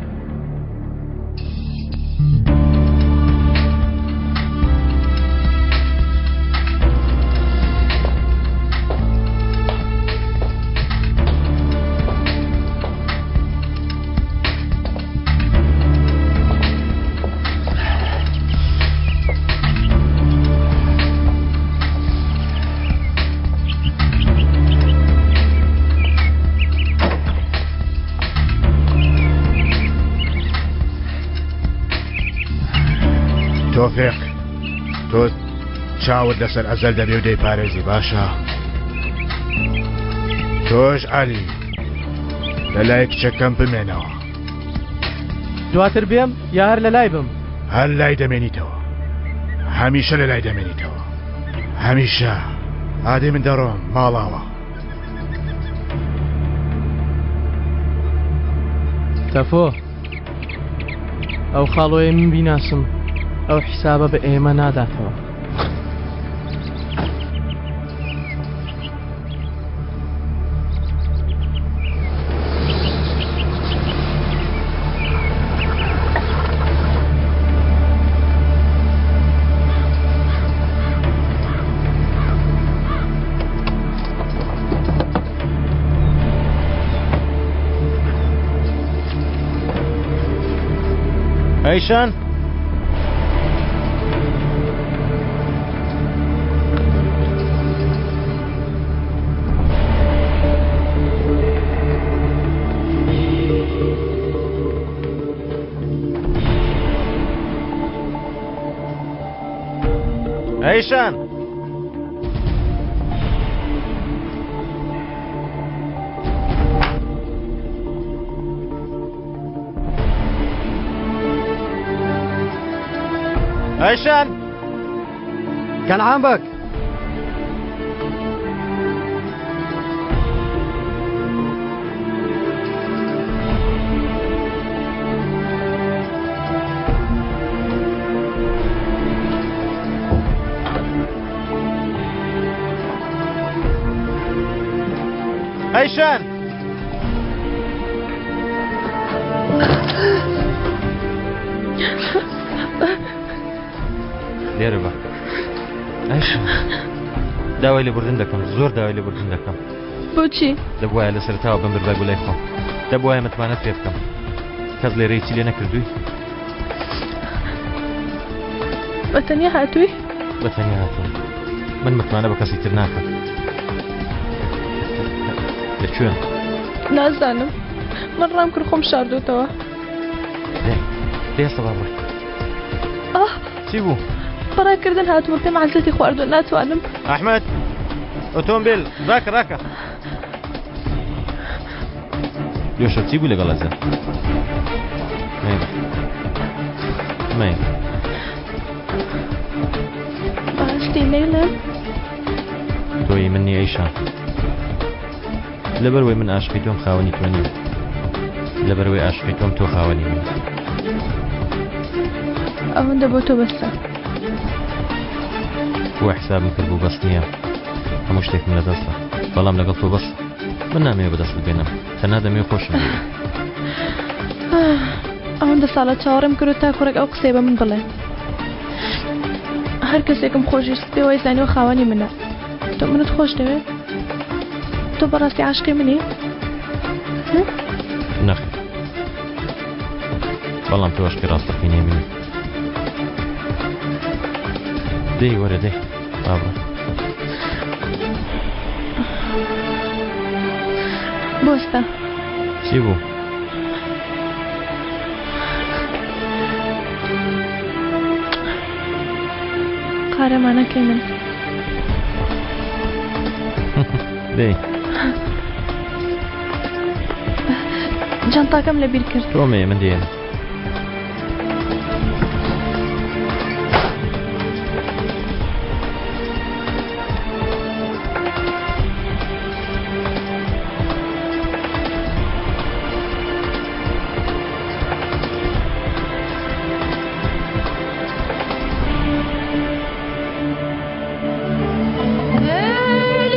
تۆفیق تۆ چاوت لەسەر ئەزەل دەبێ و دەیپارێزی باشە تۆش عەلی لە لای کچەکەم بمێنەوە دواتر بێم یا هەر لە لای بم هەر لای دەمێنیتەوە هەمیشە لە لای دەمێنیتەوە هەمیشە ئادەی من دەڕۆم ماڵاوە تەفۆ ئەو خاڵۆیە من بیناسم ئەو حیسابە بە ئێمە ناداتەوە. ئەیشان ئەیشان ئەیشان کەنعان بەگ ئەیشان لێرە بە ئەیشان داوای لێبوردن دەکەم زۆر داوای لێبوردن دەکەم بۆچی؟ دەبوایە لە سەرەتاوە بمبردبا گولای خۆم دەبوایە متمانەت پێ بکەم کەس لێرە هیچی لێ نەکردووی بە تەنیا هاتووی؟ بە تەنیا هاتووم من متمانە بە کەسی تر ناکەم لە کوێن؟ نازانم من ڕام کرد خۆم شاردۆتەوە دێ سەبا بڕۆی ئاه چی بوو؟ بەڕاکردن هاتووە پێم عەزێتی خواردووە ناتوانم ئەحمەد ئۆتۆمبیل ڕاکە ڕاکە یۆشە چی بوو لەگەڵ ئەزە مەی بەڕاستی لەیلا تۆی من نی ئەیشان لەبەروەی من ئاشقی تۆم خاوەنی تۆ نیم لەبەروەی ئاشقی تۆم تۆ خاوەنی من ئەوەندە بۆ تۆ بەسە بۆ حسابم کرد بوو بەس نییە هەموو شتێکم لەدەستە بەڵام لەگەڵ تۆ بەس من نامەوێ بەدەستت بێنم تەنها دەمەوێ خۆشم بوێ ئەوەندە ساڵە چاوەڕێم کرد تا کوڕێک ئەو قسەی بە من بڵێ هەر کەسێکم خۆشویست پێ وای زانیوە خاوەنی منە تۆ منت خۆش دەوێت تۆ بەڕاستی عاشقی منی نەخێر بەڵام تۆ عاشقی ڕاستەقینەی منی دەی وەرە دەی بابڕۆ بۆستە چی بوو؟ قارەمانەکەی من دەی جانتاکەم لەبیر کرد تۆ مێ من دێنم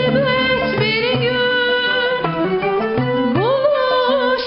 Elbet bir gün buluşacağız.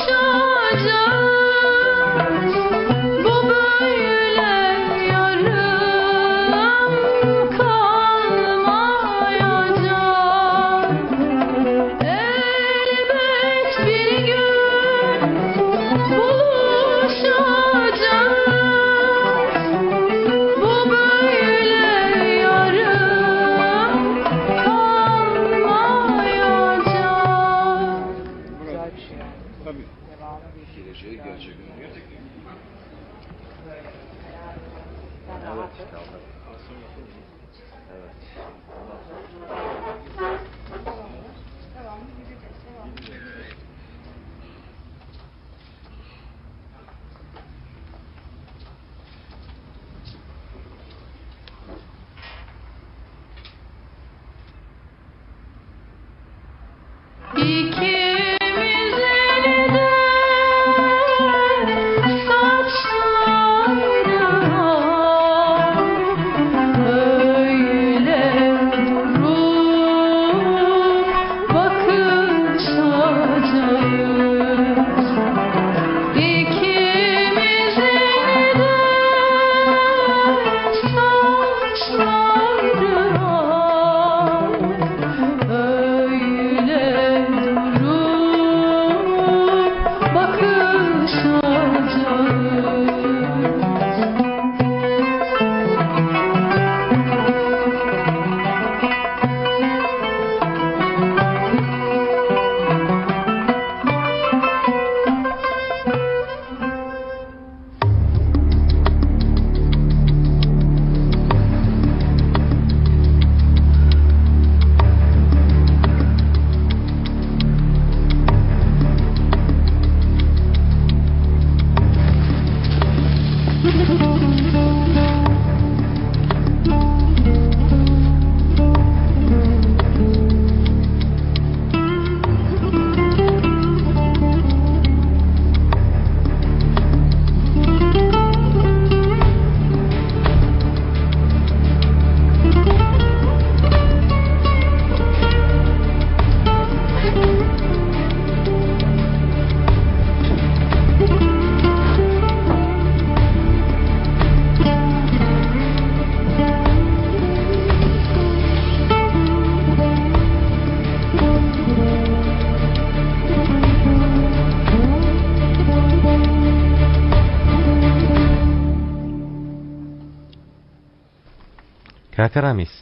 کاکە ڕامیس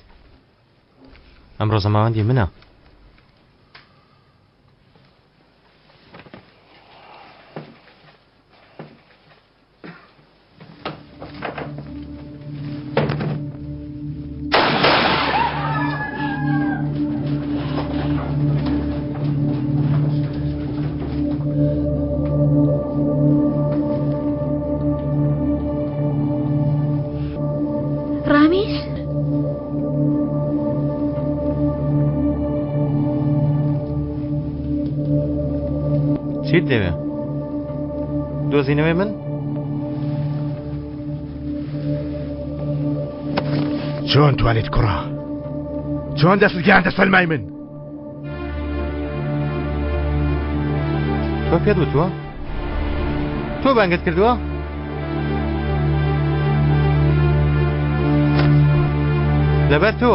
ئەمڕۆ زەماوەندی منە. ڕامیز؟ چیت دەوێ؟ دۆزینەوەی من؟ چۆن توانیت کوڕە؟ چۆن دەستت گەیاندە سەلمای من؟ تۆ پێت وتووە؟ تۆ بانگت کردووە؟ لەبەر تۆ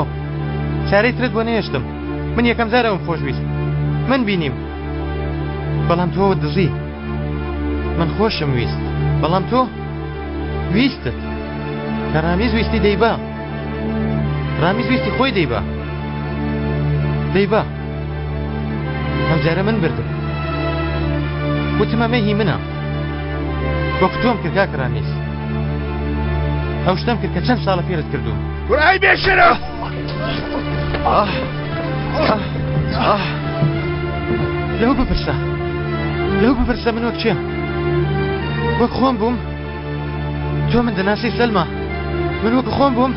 چارەی ترت بۆ نێشتم من یەکەم جارەوەم خۆشویست من بینیم بەڵام تۆ دزی من خۆشم ویست بەڵام تۆ ویستت کە ڕامیز ویستی دەیبا ڕامیز ویستی خۆی دەیبا دەیبا ئەمجارە من بردم وتم ئەمە هی منە وەک تۆم کرد کاک ڕامیز ئەو شتەم کرد کە چەند ساڵە فێرت کردووم کوڕای بێشەرەف لەو بپرسە لەو بپرسە من وەک چێم وەک خۆم بووم تۆ من دەناسی سەلما من وەک خۆم بووم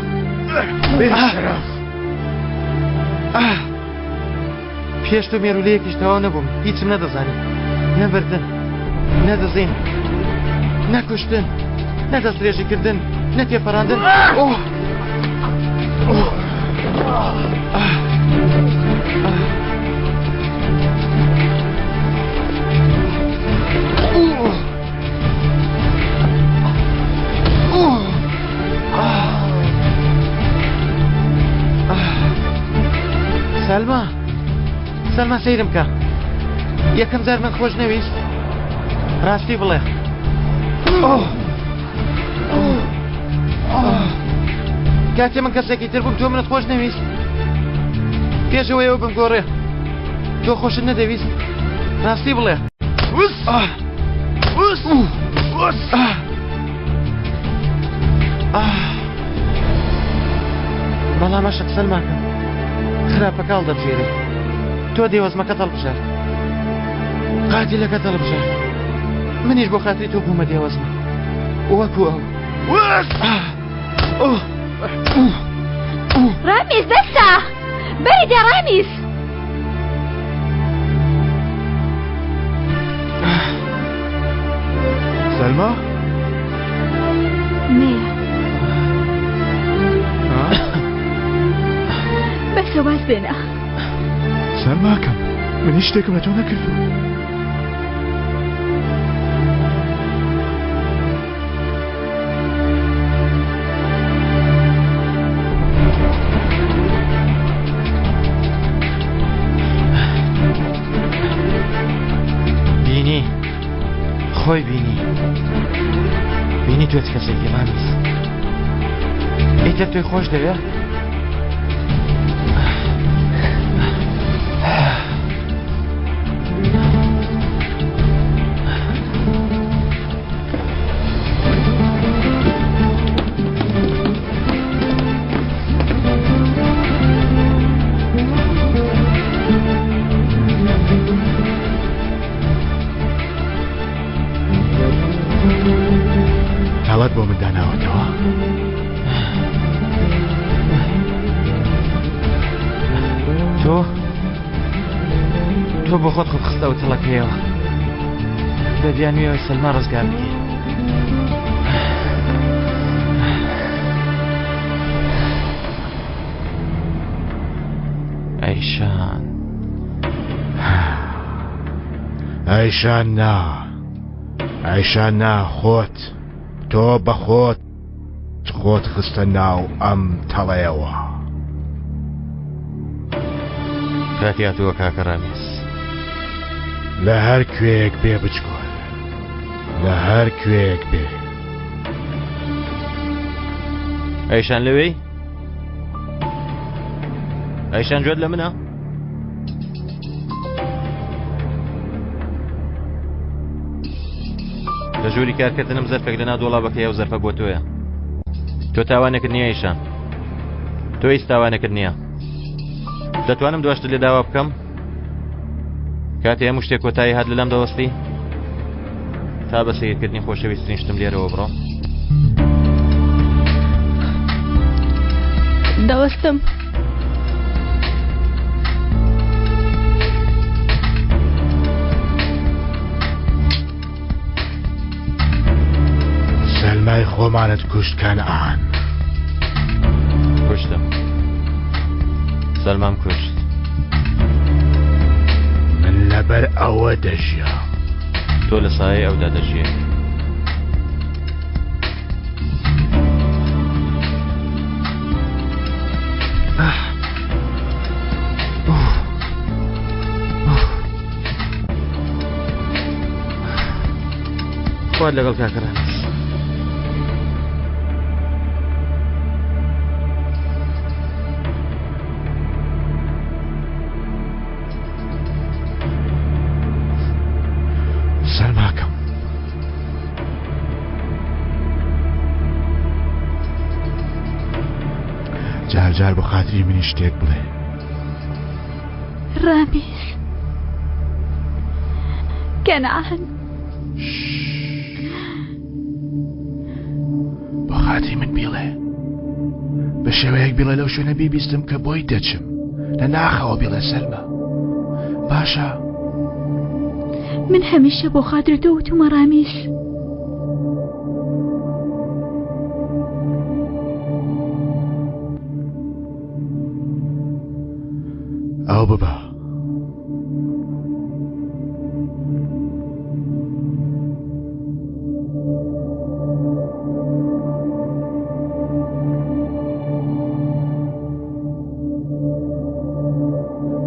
پێش تۆ مێرولەیەکیش تەواو نەبووم هیچم نەدەزانی نەبردن نەدزین نەکوشتن نە دەستدرێژیکردن نە تێپەڕاندن ئۆه سەلما سەلما سەیرم کە یەکەم جار من خۆش نەویست ڕاستی بڵێ کاتێ من کەسێکی تر بووم تۆ منت خۆش نەویست پێشەوەیەوە بمگۆڕێ تۆ خۆشت نەدەویست ڕاستی بڵێ بەڵام ئەشق سەلماکەم خراپەکە هەڵدەبژێرێ تۆ دێوەزمەکەت هەڵبژارد قاتیلەکەت هەڵبژارد منیش بۆ خاتری تۆ بوومە دێوەزمە وەکو ئەو ڕامیز بەسە بەری دێ ڕامیز سەلما نەیە بەسە واز بێنە سەلماکەم من هیچ شتێکم لە تۆ نەکردووە بینی خۆی بینی بینی تۆ چ کەسێکی ڕامیز ئیتر تۆی خۆش دەوێ تاڵات بۆ من داناوەتەوە تۆ تۆ بۆ خۆت خۆت خستەوە تەڵەکەیەوە بە بیانویەوەی سەلما ڕزگار بکەی ئەیشان ئەیشان نا ئەیشان نا خۆت تۆ بە خۆت خۆت خستە ناو ئەم تەڵەیەوە. کاتی هاتووە کاکە ڕامیز. لە هەر کوێیەک بێ بچکۆل لە هەر کوێیەک بێ. ئەیشان لەوێی؟ ئەیشان گوێت لە منە؟ لە ژووری کارکردنم زەرفێک لەناو دۆڵابەکەی ئەو زەرفە بۆ تۆیە تۆ تاوانێکت نییە ئیشان تۆ هیچ تاوانێکت نییە دەتوانم دواشت لێ داوا بکەم کاتێ هەموو شتێک کۆتایی هات لەلام دەوەستی تا بە سیرکردنی خۆشەویسترین شتم لێرەوە بڕۆم دەوەستم. سەلمای خۆمانت کوشت کەنعان. کوشتم سەلمام کوشت. من لەبەر ئەوە دەژیام. تۆ لە سایەی ئەودا دەژیێ. خوات لەگەڵ کاکە ڕامیز. سەرماکەم جار جار بۆ خاتری منی شتێک بڵێ ڕامیز کەنعان بۆ خاتری من بیڵێ بە شێوەیەک بیڵێ لەو شوێنە بیبیستم کە بۆی دەچم لە ناخەوە بیڵێ سەلمە باشە من هەمیشە بۆ خاتری تۆ وتومە ڕامیز ئەو ببە.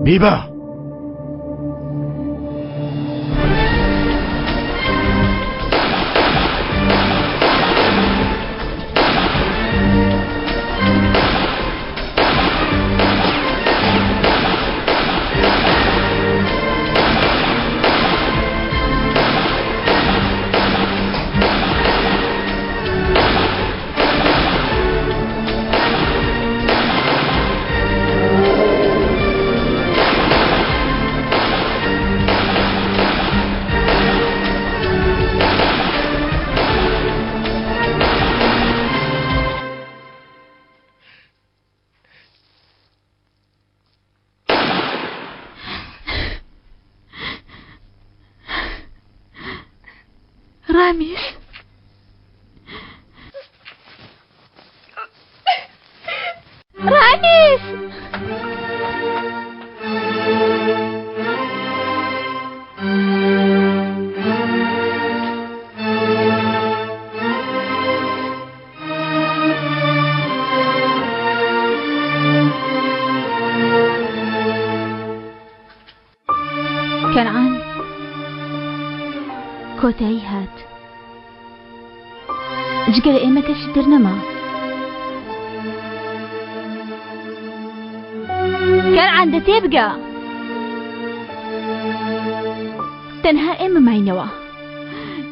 بیبە. ڕامیز ڕامیز کەنعان کۆتایی هات جگە لە ئێمە کەسی تر نەما کەنعان دە تێبگە تەنها ئێمە ماینەوە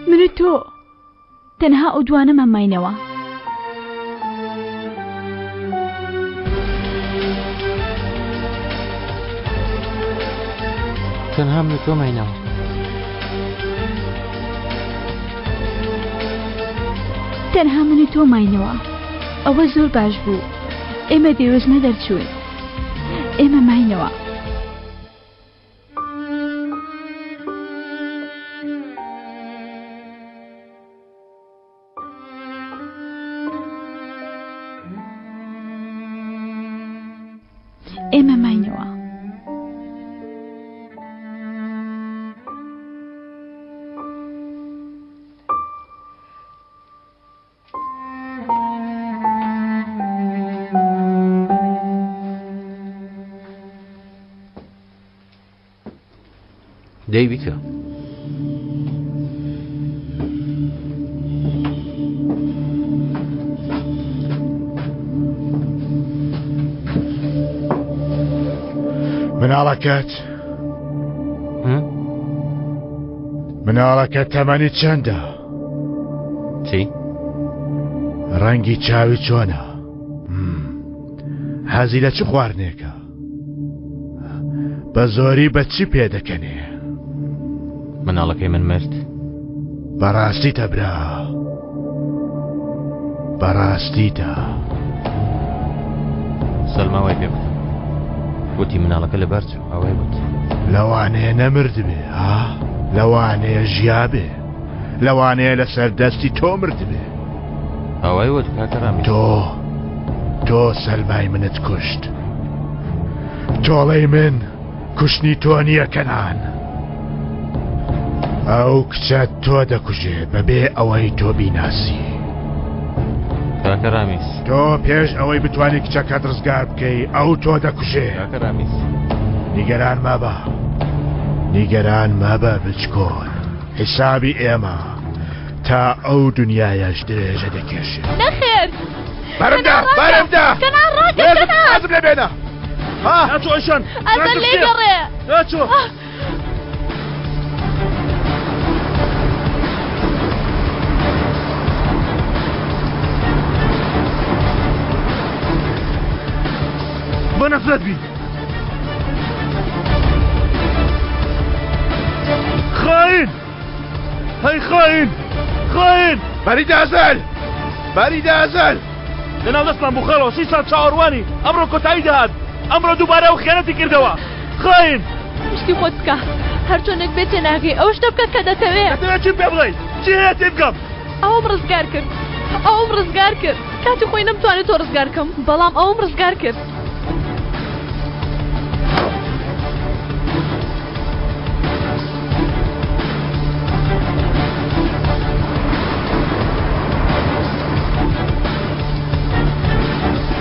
من و تۆ تەنها ئەو دوانەمان ماینەوە. تەنها من و تۆ ماینەوە. تەنها من و تۆ ماینەوە. ئەوە زۆر باش بوو. ئێمە دێوەزمە دەرچوون. ئێمە ماینەوە. ئێمە ماینەوە. دەی بیکە. مناڵەکەت مناڵەکە تەمەنی چەندە؟ چی؟ ڕەنگی چاوی چۆنە؟ حەزی لە چ خواردنێکە؟ بە زۆری بە چی پێدەکەنێ؟ مناڵەکەی من مرد. بەڕاستیتە برا بەڕاستیتە. سەلما وای پێ گوتم. وتی مناڵەکە لەبار چوو ئەوەی وت. لەوانەیە نەمردبێ ها لەوانەیە ژیابێ لەوانەیە لەسەر دەستی تۆ مردبێ. ئەوەی وت کاکە ڕامیز. تۆ تۆ سەلمای منت کوشت. تۆڵەی من کوشتنی تۆ نییە کەنان. ئەو کچە تۆ دەکوژێ بەبێ ئەوەی تۆ بیناسی. کاکە ڕامیز. تۆ پێش ئەوەی بتوانی کچەکەت ڕزگار بکەی ئەو تۆ دەکوژێ. کاکە ڕامیز. نیگەران مەبە. نیگەران مەبە بچکۆل. حیسابی ئێمە تا ئەو دنیایەش درێژە دەکێشێ. نەخێر. بەرمدە بەرمدە. کەنان ڕاکە کەنان. وازم لێ بێنە. ها. ناچۆ ئەیشان. ئەزەل لێگەڕێ. ناچۆ. بە نەفرەت بی. خاین هەی خاین خاین بەریدە ئەزەل بەریدە ئەزەل لەناو دەستمان بوو خێڵەوە سی ساڵ چاوەڕوانی ئەمڕۆ کۆتایی دەهات ئەمڕۆ دووبارە ئەو خیانەتی کردەوە خاین شتی خۆت بکە هەرچۆنێک بێت تێناگەی ئەو شتە بکە کە دەتەوێ دەتەوێت چیم پێ بڵێی چی هەیە تێبگەم ئەوم ڕزگار کرد ئەوم ڕزگار کرد کاتی خۆی نەمتوانی تۆ ڕزگار کەم بەڵام ئەوم ڕزگار کرد.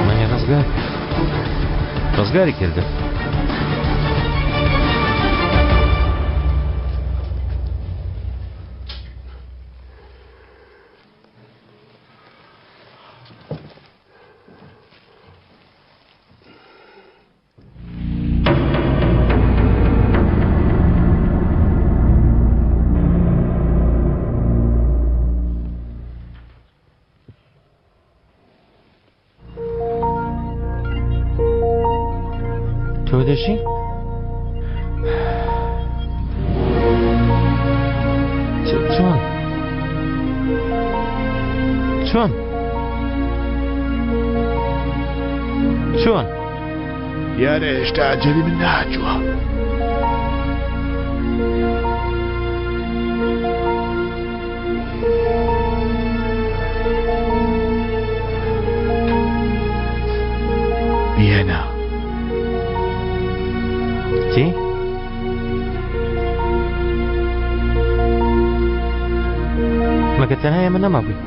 منی ڕزگار ڕزگاری کردم. تۆ دەژی؟ چۆن؟ چۆن؟ چۆن؟ دیارە هێشتا ئەجەلی من نەهاتووە. تەنها ئێمە نەمابووین.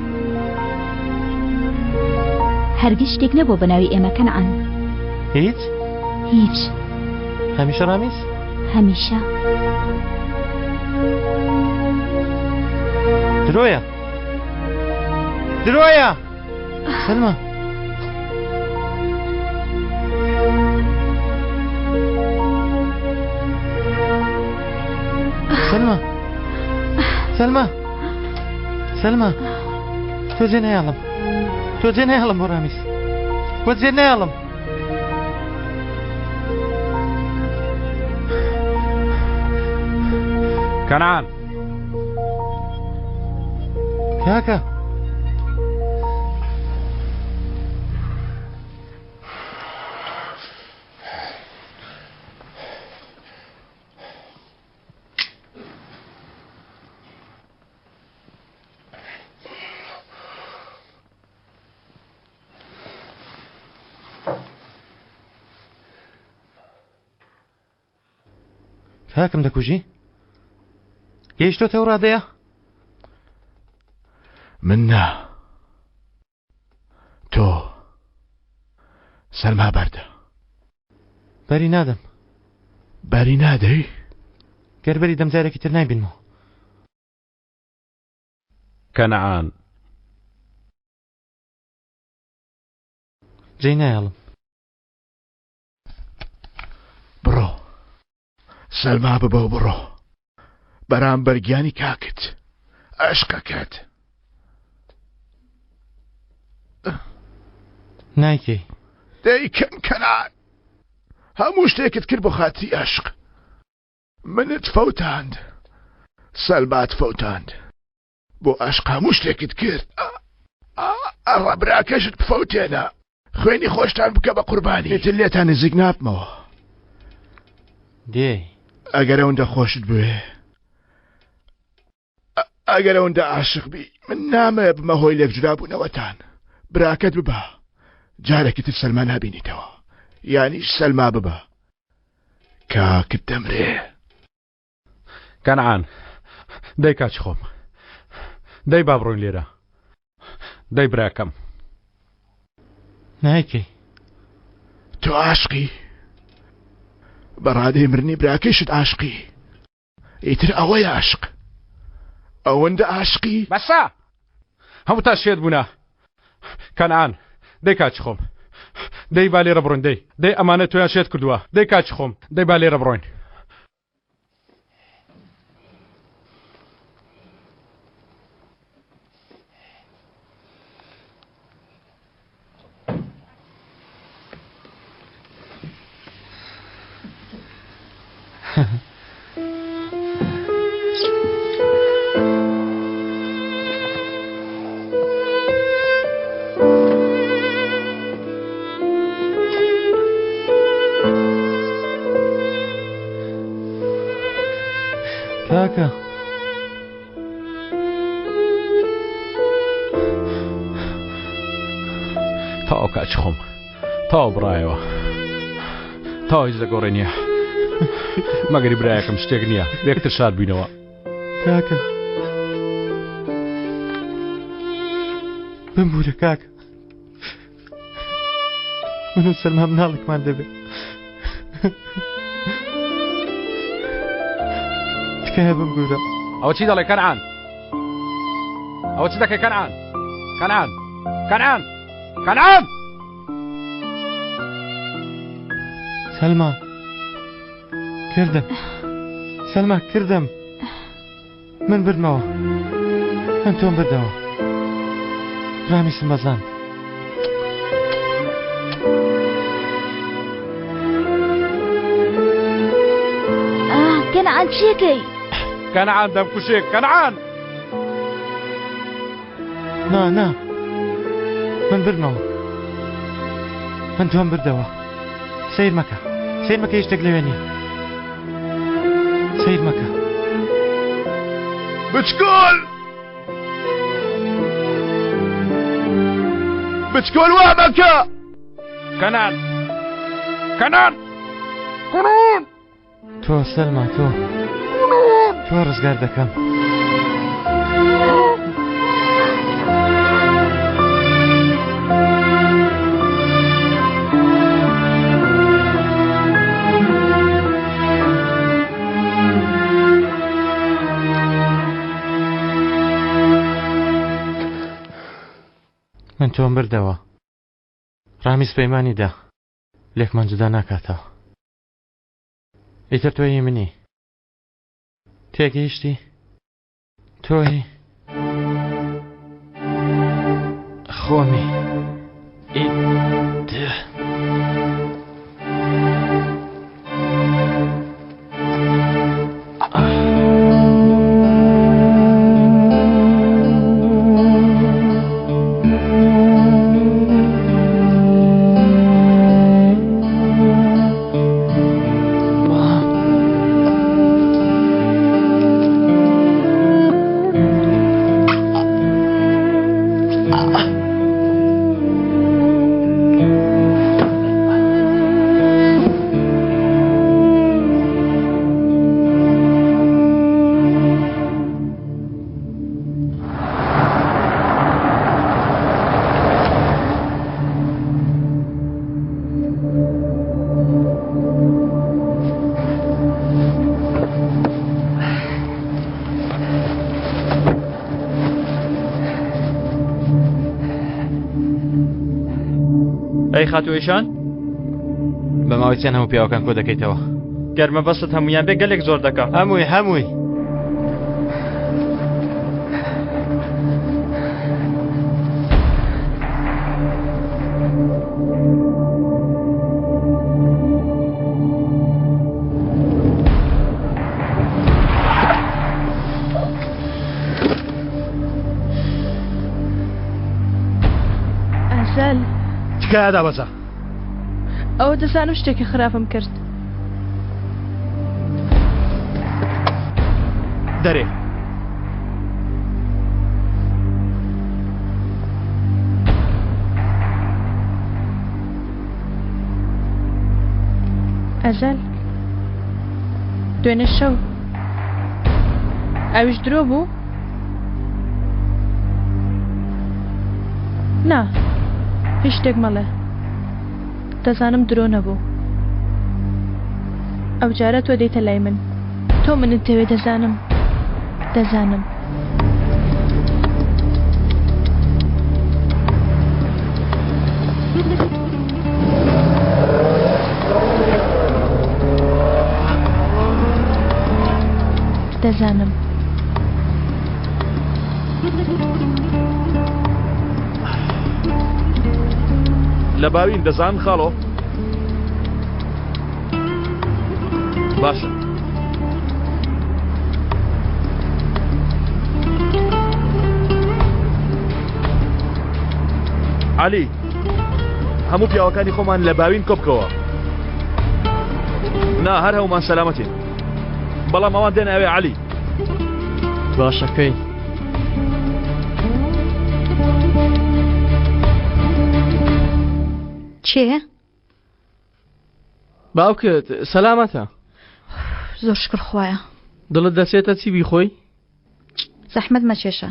هەرگیز شتێک نەبووە بە ناوی ئێمە کەنعان. هیچ؟ هیچ. هەمیشە ڕامیس؟ هەمیشە. درۆیە درۆیە سەلما سەلما سەلما سەلما تۆ جێ نایەڵم تۆ جێ نایەڵم بۆ ڕامیس بۆ جێ نایەڵم کەنعان کاکە کاکم دەکوژی؟ گەیشتۆتە ئەو ڕادەیە؟ من نا تۆ سەرما بەردە بەری نادەم بەری نادەی؟ گەر بەری دەم جارێکی تر نایبینمەوە کەنعان. جێی نایەڵم. بڕۆ سەلما ببە و بڕۆ بەرامبەر گیانی کاکت ئەشقەکەت. نایکەی. دەیکەم کەنعان هەموو شتێکت کرد بۆ خاتری ئەشق منت فەوتاند سەلمات فەوتاند بۆ ئەشق هەموو شتێکت کرد ئەڕە براکەشت بفەوتێنە خوێنی خۆشتان بکە بە قوربانی ئیتر لێتان نزیک نابمەوە دێ ئەگەر ئەوەندە خۆشت بوێ ئەگەر ئەوەندە عاشق بی من نامەوێ بمە هۆی لێکجودابوونەوەتان براکەت ببە جارێکی تر سەلما نابینیتەوە یانیش سەلما ببە کاکت دەمرێ. کەنعان، دەی کاچی خۆم دەی با بڕۆین لێرە دەی براکەم. نایکەی. تۆ عاشقی بە ڕادەی مرنی براکەیشت عاشقی ئیتر ئەوەیە عەشق ئەوەندە عاشقی. بەسە هەمووتان شێت بوونە کەنعان دەی کاچی خۆم دەی با لێرە بڕۆین دەی دەی ئەمانە تۆیان شێت کردووە دەی کاچی خۆم دەی با لێرە بڕۆین. کاکە تەواو کاچ خۆم تەواو بڕایەوە تەواو هیچ لە گۆڕێ نییە مەگەری برایەکەم شتێک نییە یەکتر شاد بووینەوە کاکە بمبوورە کاکە من و سەلما مناڵێکمان دەبێت تکایە بمبوورە ئەوە چی دەڵێ کەنعان ئەوە چ دەکەی کەنعان کەنعان کەنعان کەنعان سەلما کردم سەلما کردم من بردمەوە من تۆم بردەوە ڕامیسم بەزاند کەنعان چیەکەی؟ کەنعان دەمکوژێ کەنعان نا نا من بردمەوە من تۆم بردەوە سیر مەکە سیر مەکە هیچ شتێک لەوێ نییە سیر مەکە بچکۆل بچکۆل وا مەکە کەنان کەنان کەنان تۆ سەلما تۆ تۆ ڕزگار دەکەم. من تۆم بردەوە. ڕامیز پەیمانی دا لێکمان جودا ناکاتەوە. ئیتر تۆ هی منی. تێگەیشتی؟ تۆ هی خۆمی. ئیتر. ئەی خاتوو ئیشان بە ماوەی چەند هەموو پیاوەکان کۆ دەکەیتەوە گەر مەبەستت هەمویان بێ گەلێک زۆر دەکا هەمووی هەمووی ئەزەل تکایە دابەزە. ئەوە دەزانم شتێکی خراپم کرد. دەرێ. ئەزەل دوێنێ شەو ئەویش درۆ بوو؟ نا هیچ شتێک مەڵێ دەزانم درۆ نەبوو ئەوجارە تۆ دێیتە لای من تۆ منت دەوێ دەزانم دەزانم. دەزانم. لە باوین دەزان خاڵۆ؟ باشە. عەلی هەموو پیاوەکانی خۆمان لە باوین کۆبکەوە نا هەر هەمومان سەلامەتین بەڵام ئەوان دێن ئەوێ عەلی باشەکەی چێ؟ باوکت سەلامەتە؟ زۆر شکر خوایە. دڵت دەچێتە چی بیخۆی؟ زەحمەت مەکێشە.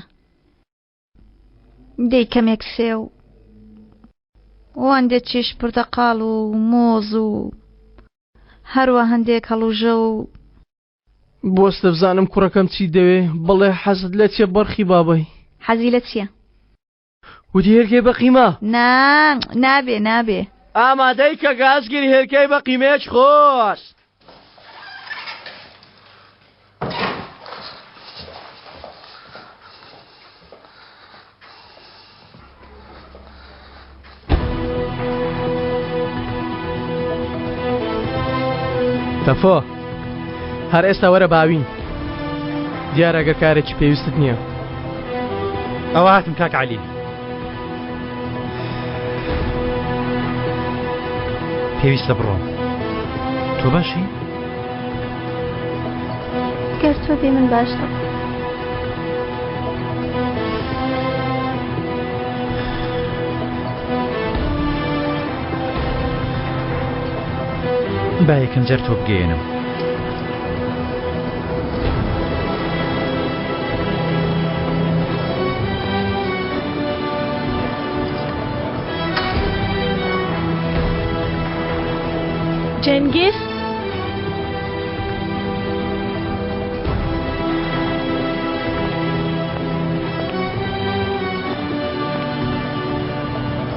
دەی کەمێک سێو و هەندێکیش پرتەقاڵ و مۆز و هەروە هەندێک هەڵوژە و بۆستە بزانم کوڕەکەم چی دەوێ بڵێ حەزت لە چیە بەرخی بابای. حەزی لە چیە؟ وتی هێلکەی بە قیمە. نا نابێ نابێ. ئامادەی کە گازگیر هێلکەی بە قیمەیەک خۆش. تەفۆ هەر ئێستا وەرە باوین دیارە گەر کارێکی پێویستت نییە ئەوە هاتم کاک عەلی پێویستە بڕۆم تۆ باشی؟ گەر تۆ بی من باش دەبم. با یەکەم جار تۆ بگەیەنم. جەنگیز؟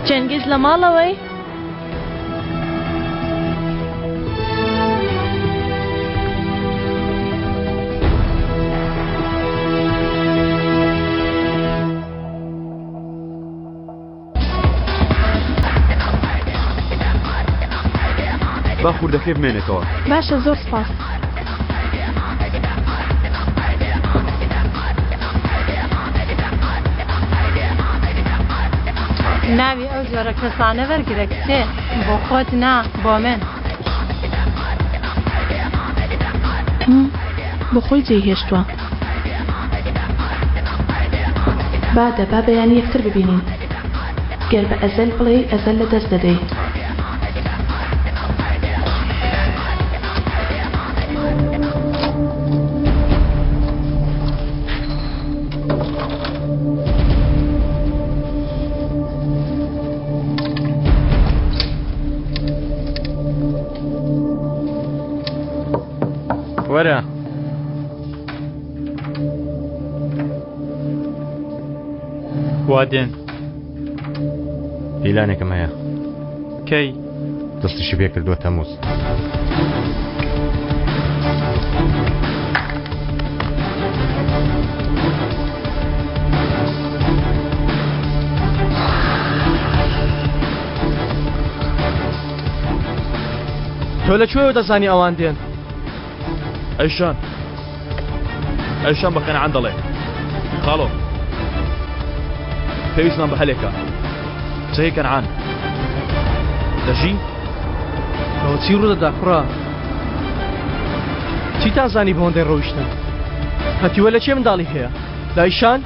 چەنگیز لە ماڵەوەی؟ با خوردەکەی بمێنێتەوە. باشە زۆر سپاس. ناوی ئەو جۆرە کەسانە وەرگرە کچێ بۆ خۆت نا بۆ من. بۆ خۆی جێی هێشتووە. بادە با بەیانی یەکتر ببینین. گەر بە ئەزەل بڵێی ئەزەل لە دەست دەدەی. وەرە. وا دێن. پیلانێکم هەیە. کەی؟ دەستیشی پێ کردووە تەموز. تۆ لە کوێوە دەزانی ئەوان دێن؟ ئەیشان ئەیشان بە کەنعان دەڵێ خاڵۆ پێویستمان بە هەلێکە چەی کەنعان دەژی ئەوە چی ڕوودەدا کوڕە چی تازانی بۆندەی ڕۆیشتن هەتیوە لە چێ منداڵی هەیە لایشان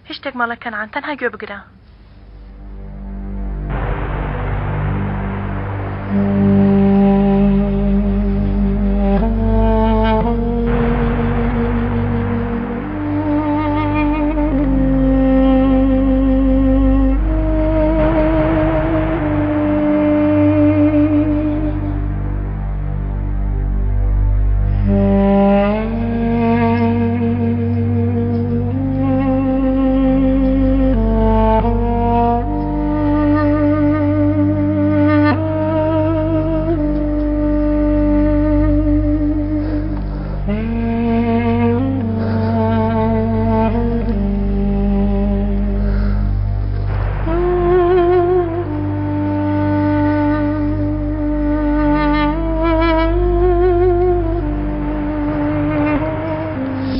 هیچ شتێک مەڵێ کەنعان تەنها گوێ بگرە.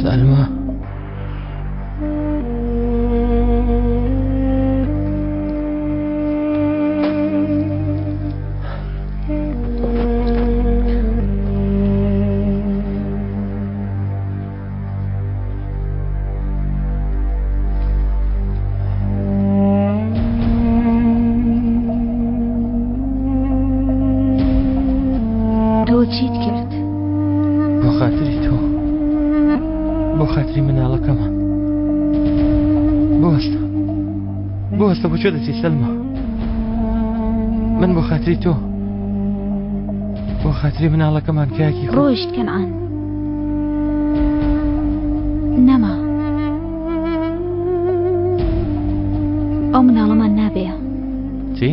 سەلما تۆ چیت کرد؟ بۆ خاتری تۆ بۆ خاتری مناڵەکەمان بوەستە بوەستە بۆ کوێ دەچی سەلما من بۆ خاتری تۆ بۆ خاتری مناڵەکەمان کاکی خۆ ڕۆیشت کەنعان نەما ئەو مناڵەمان نابێ چی؟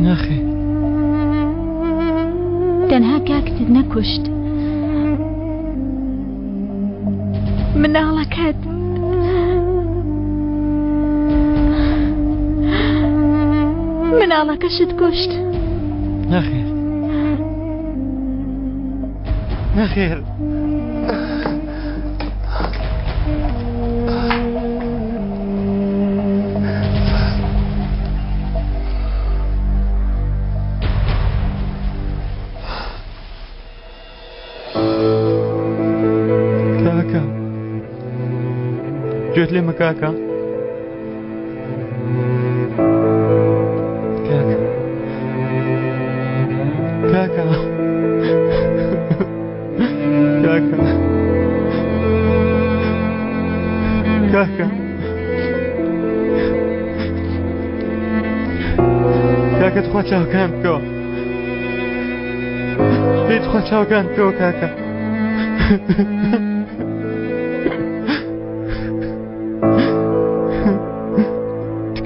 نەخێر تەنها کاکتت نەکوشت مناڵەکەت مناڵەکەشت کوشت نەخێر نەخێر گوێت لێمە کاکە؟ کاکە کاکە کاکە کاکە کاکە تخوا چاوەکان بکەوە دەی تخوا چاوەکان بکەوە کاکە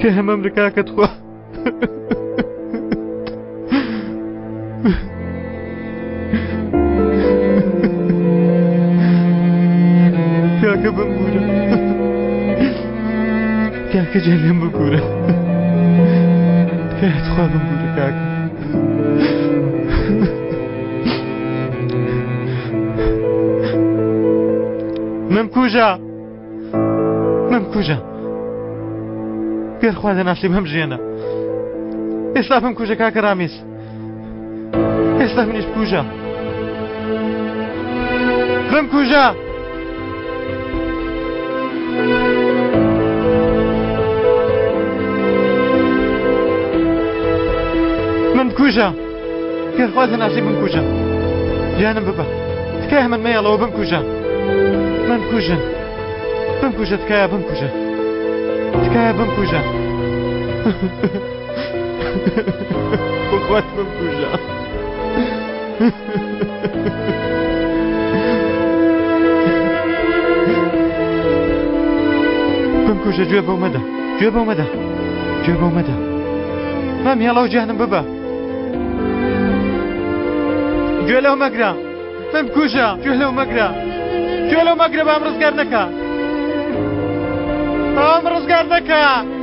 تکایە مەمرە کاکە تخوا کاکە بمبورە کاکە جا لێم ببورە تکایە تخوا بمبورە کاکە مەمکوژە مەمکوژە گەر خوا دەناسی بەم ژێنە ئێستا بمکوژە کاکە ڕامیز ئێستا منیش بکوژە بمکوژە من بکوژە گەر خوا دەناسی بمکوژە گیانم ببە تکایە من مەیەڵەوە بمکوژە من بکوژن بمکوژە تکایە بمکوژە تکایە بمکوژە بخوات بمکوژە بمکوژە گوێ بەو مەدە گوێ بەو مەدە گوێ بەو مەدە مام هێڵەوە گیانم ببە گوێ لەو مەگرە من بکوژە گوێ لەو مەگرە گوێ لەو مەگرە بام ڕزگار نەکە بام ڕزگار نەکە.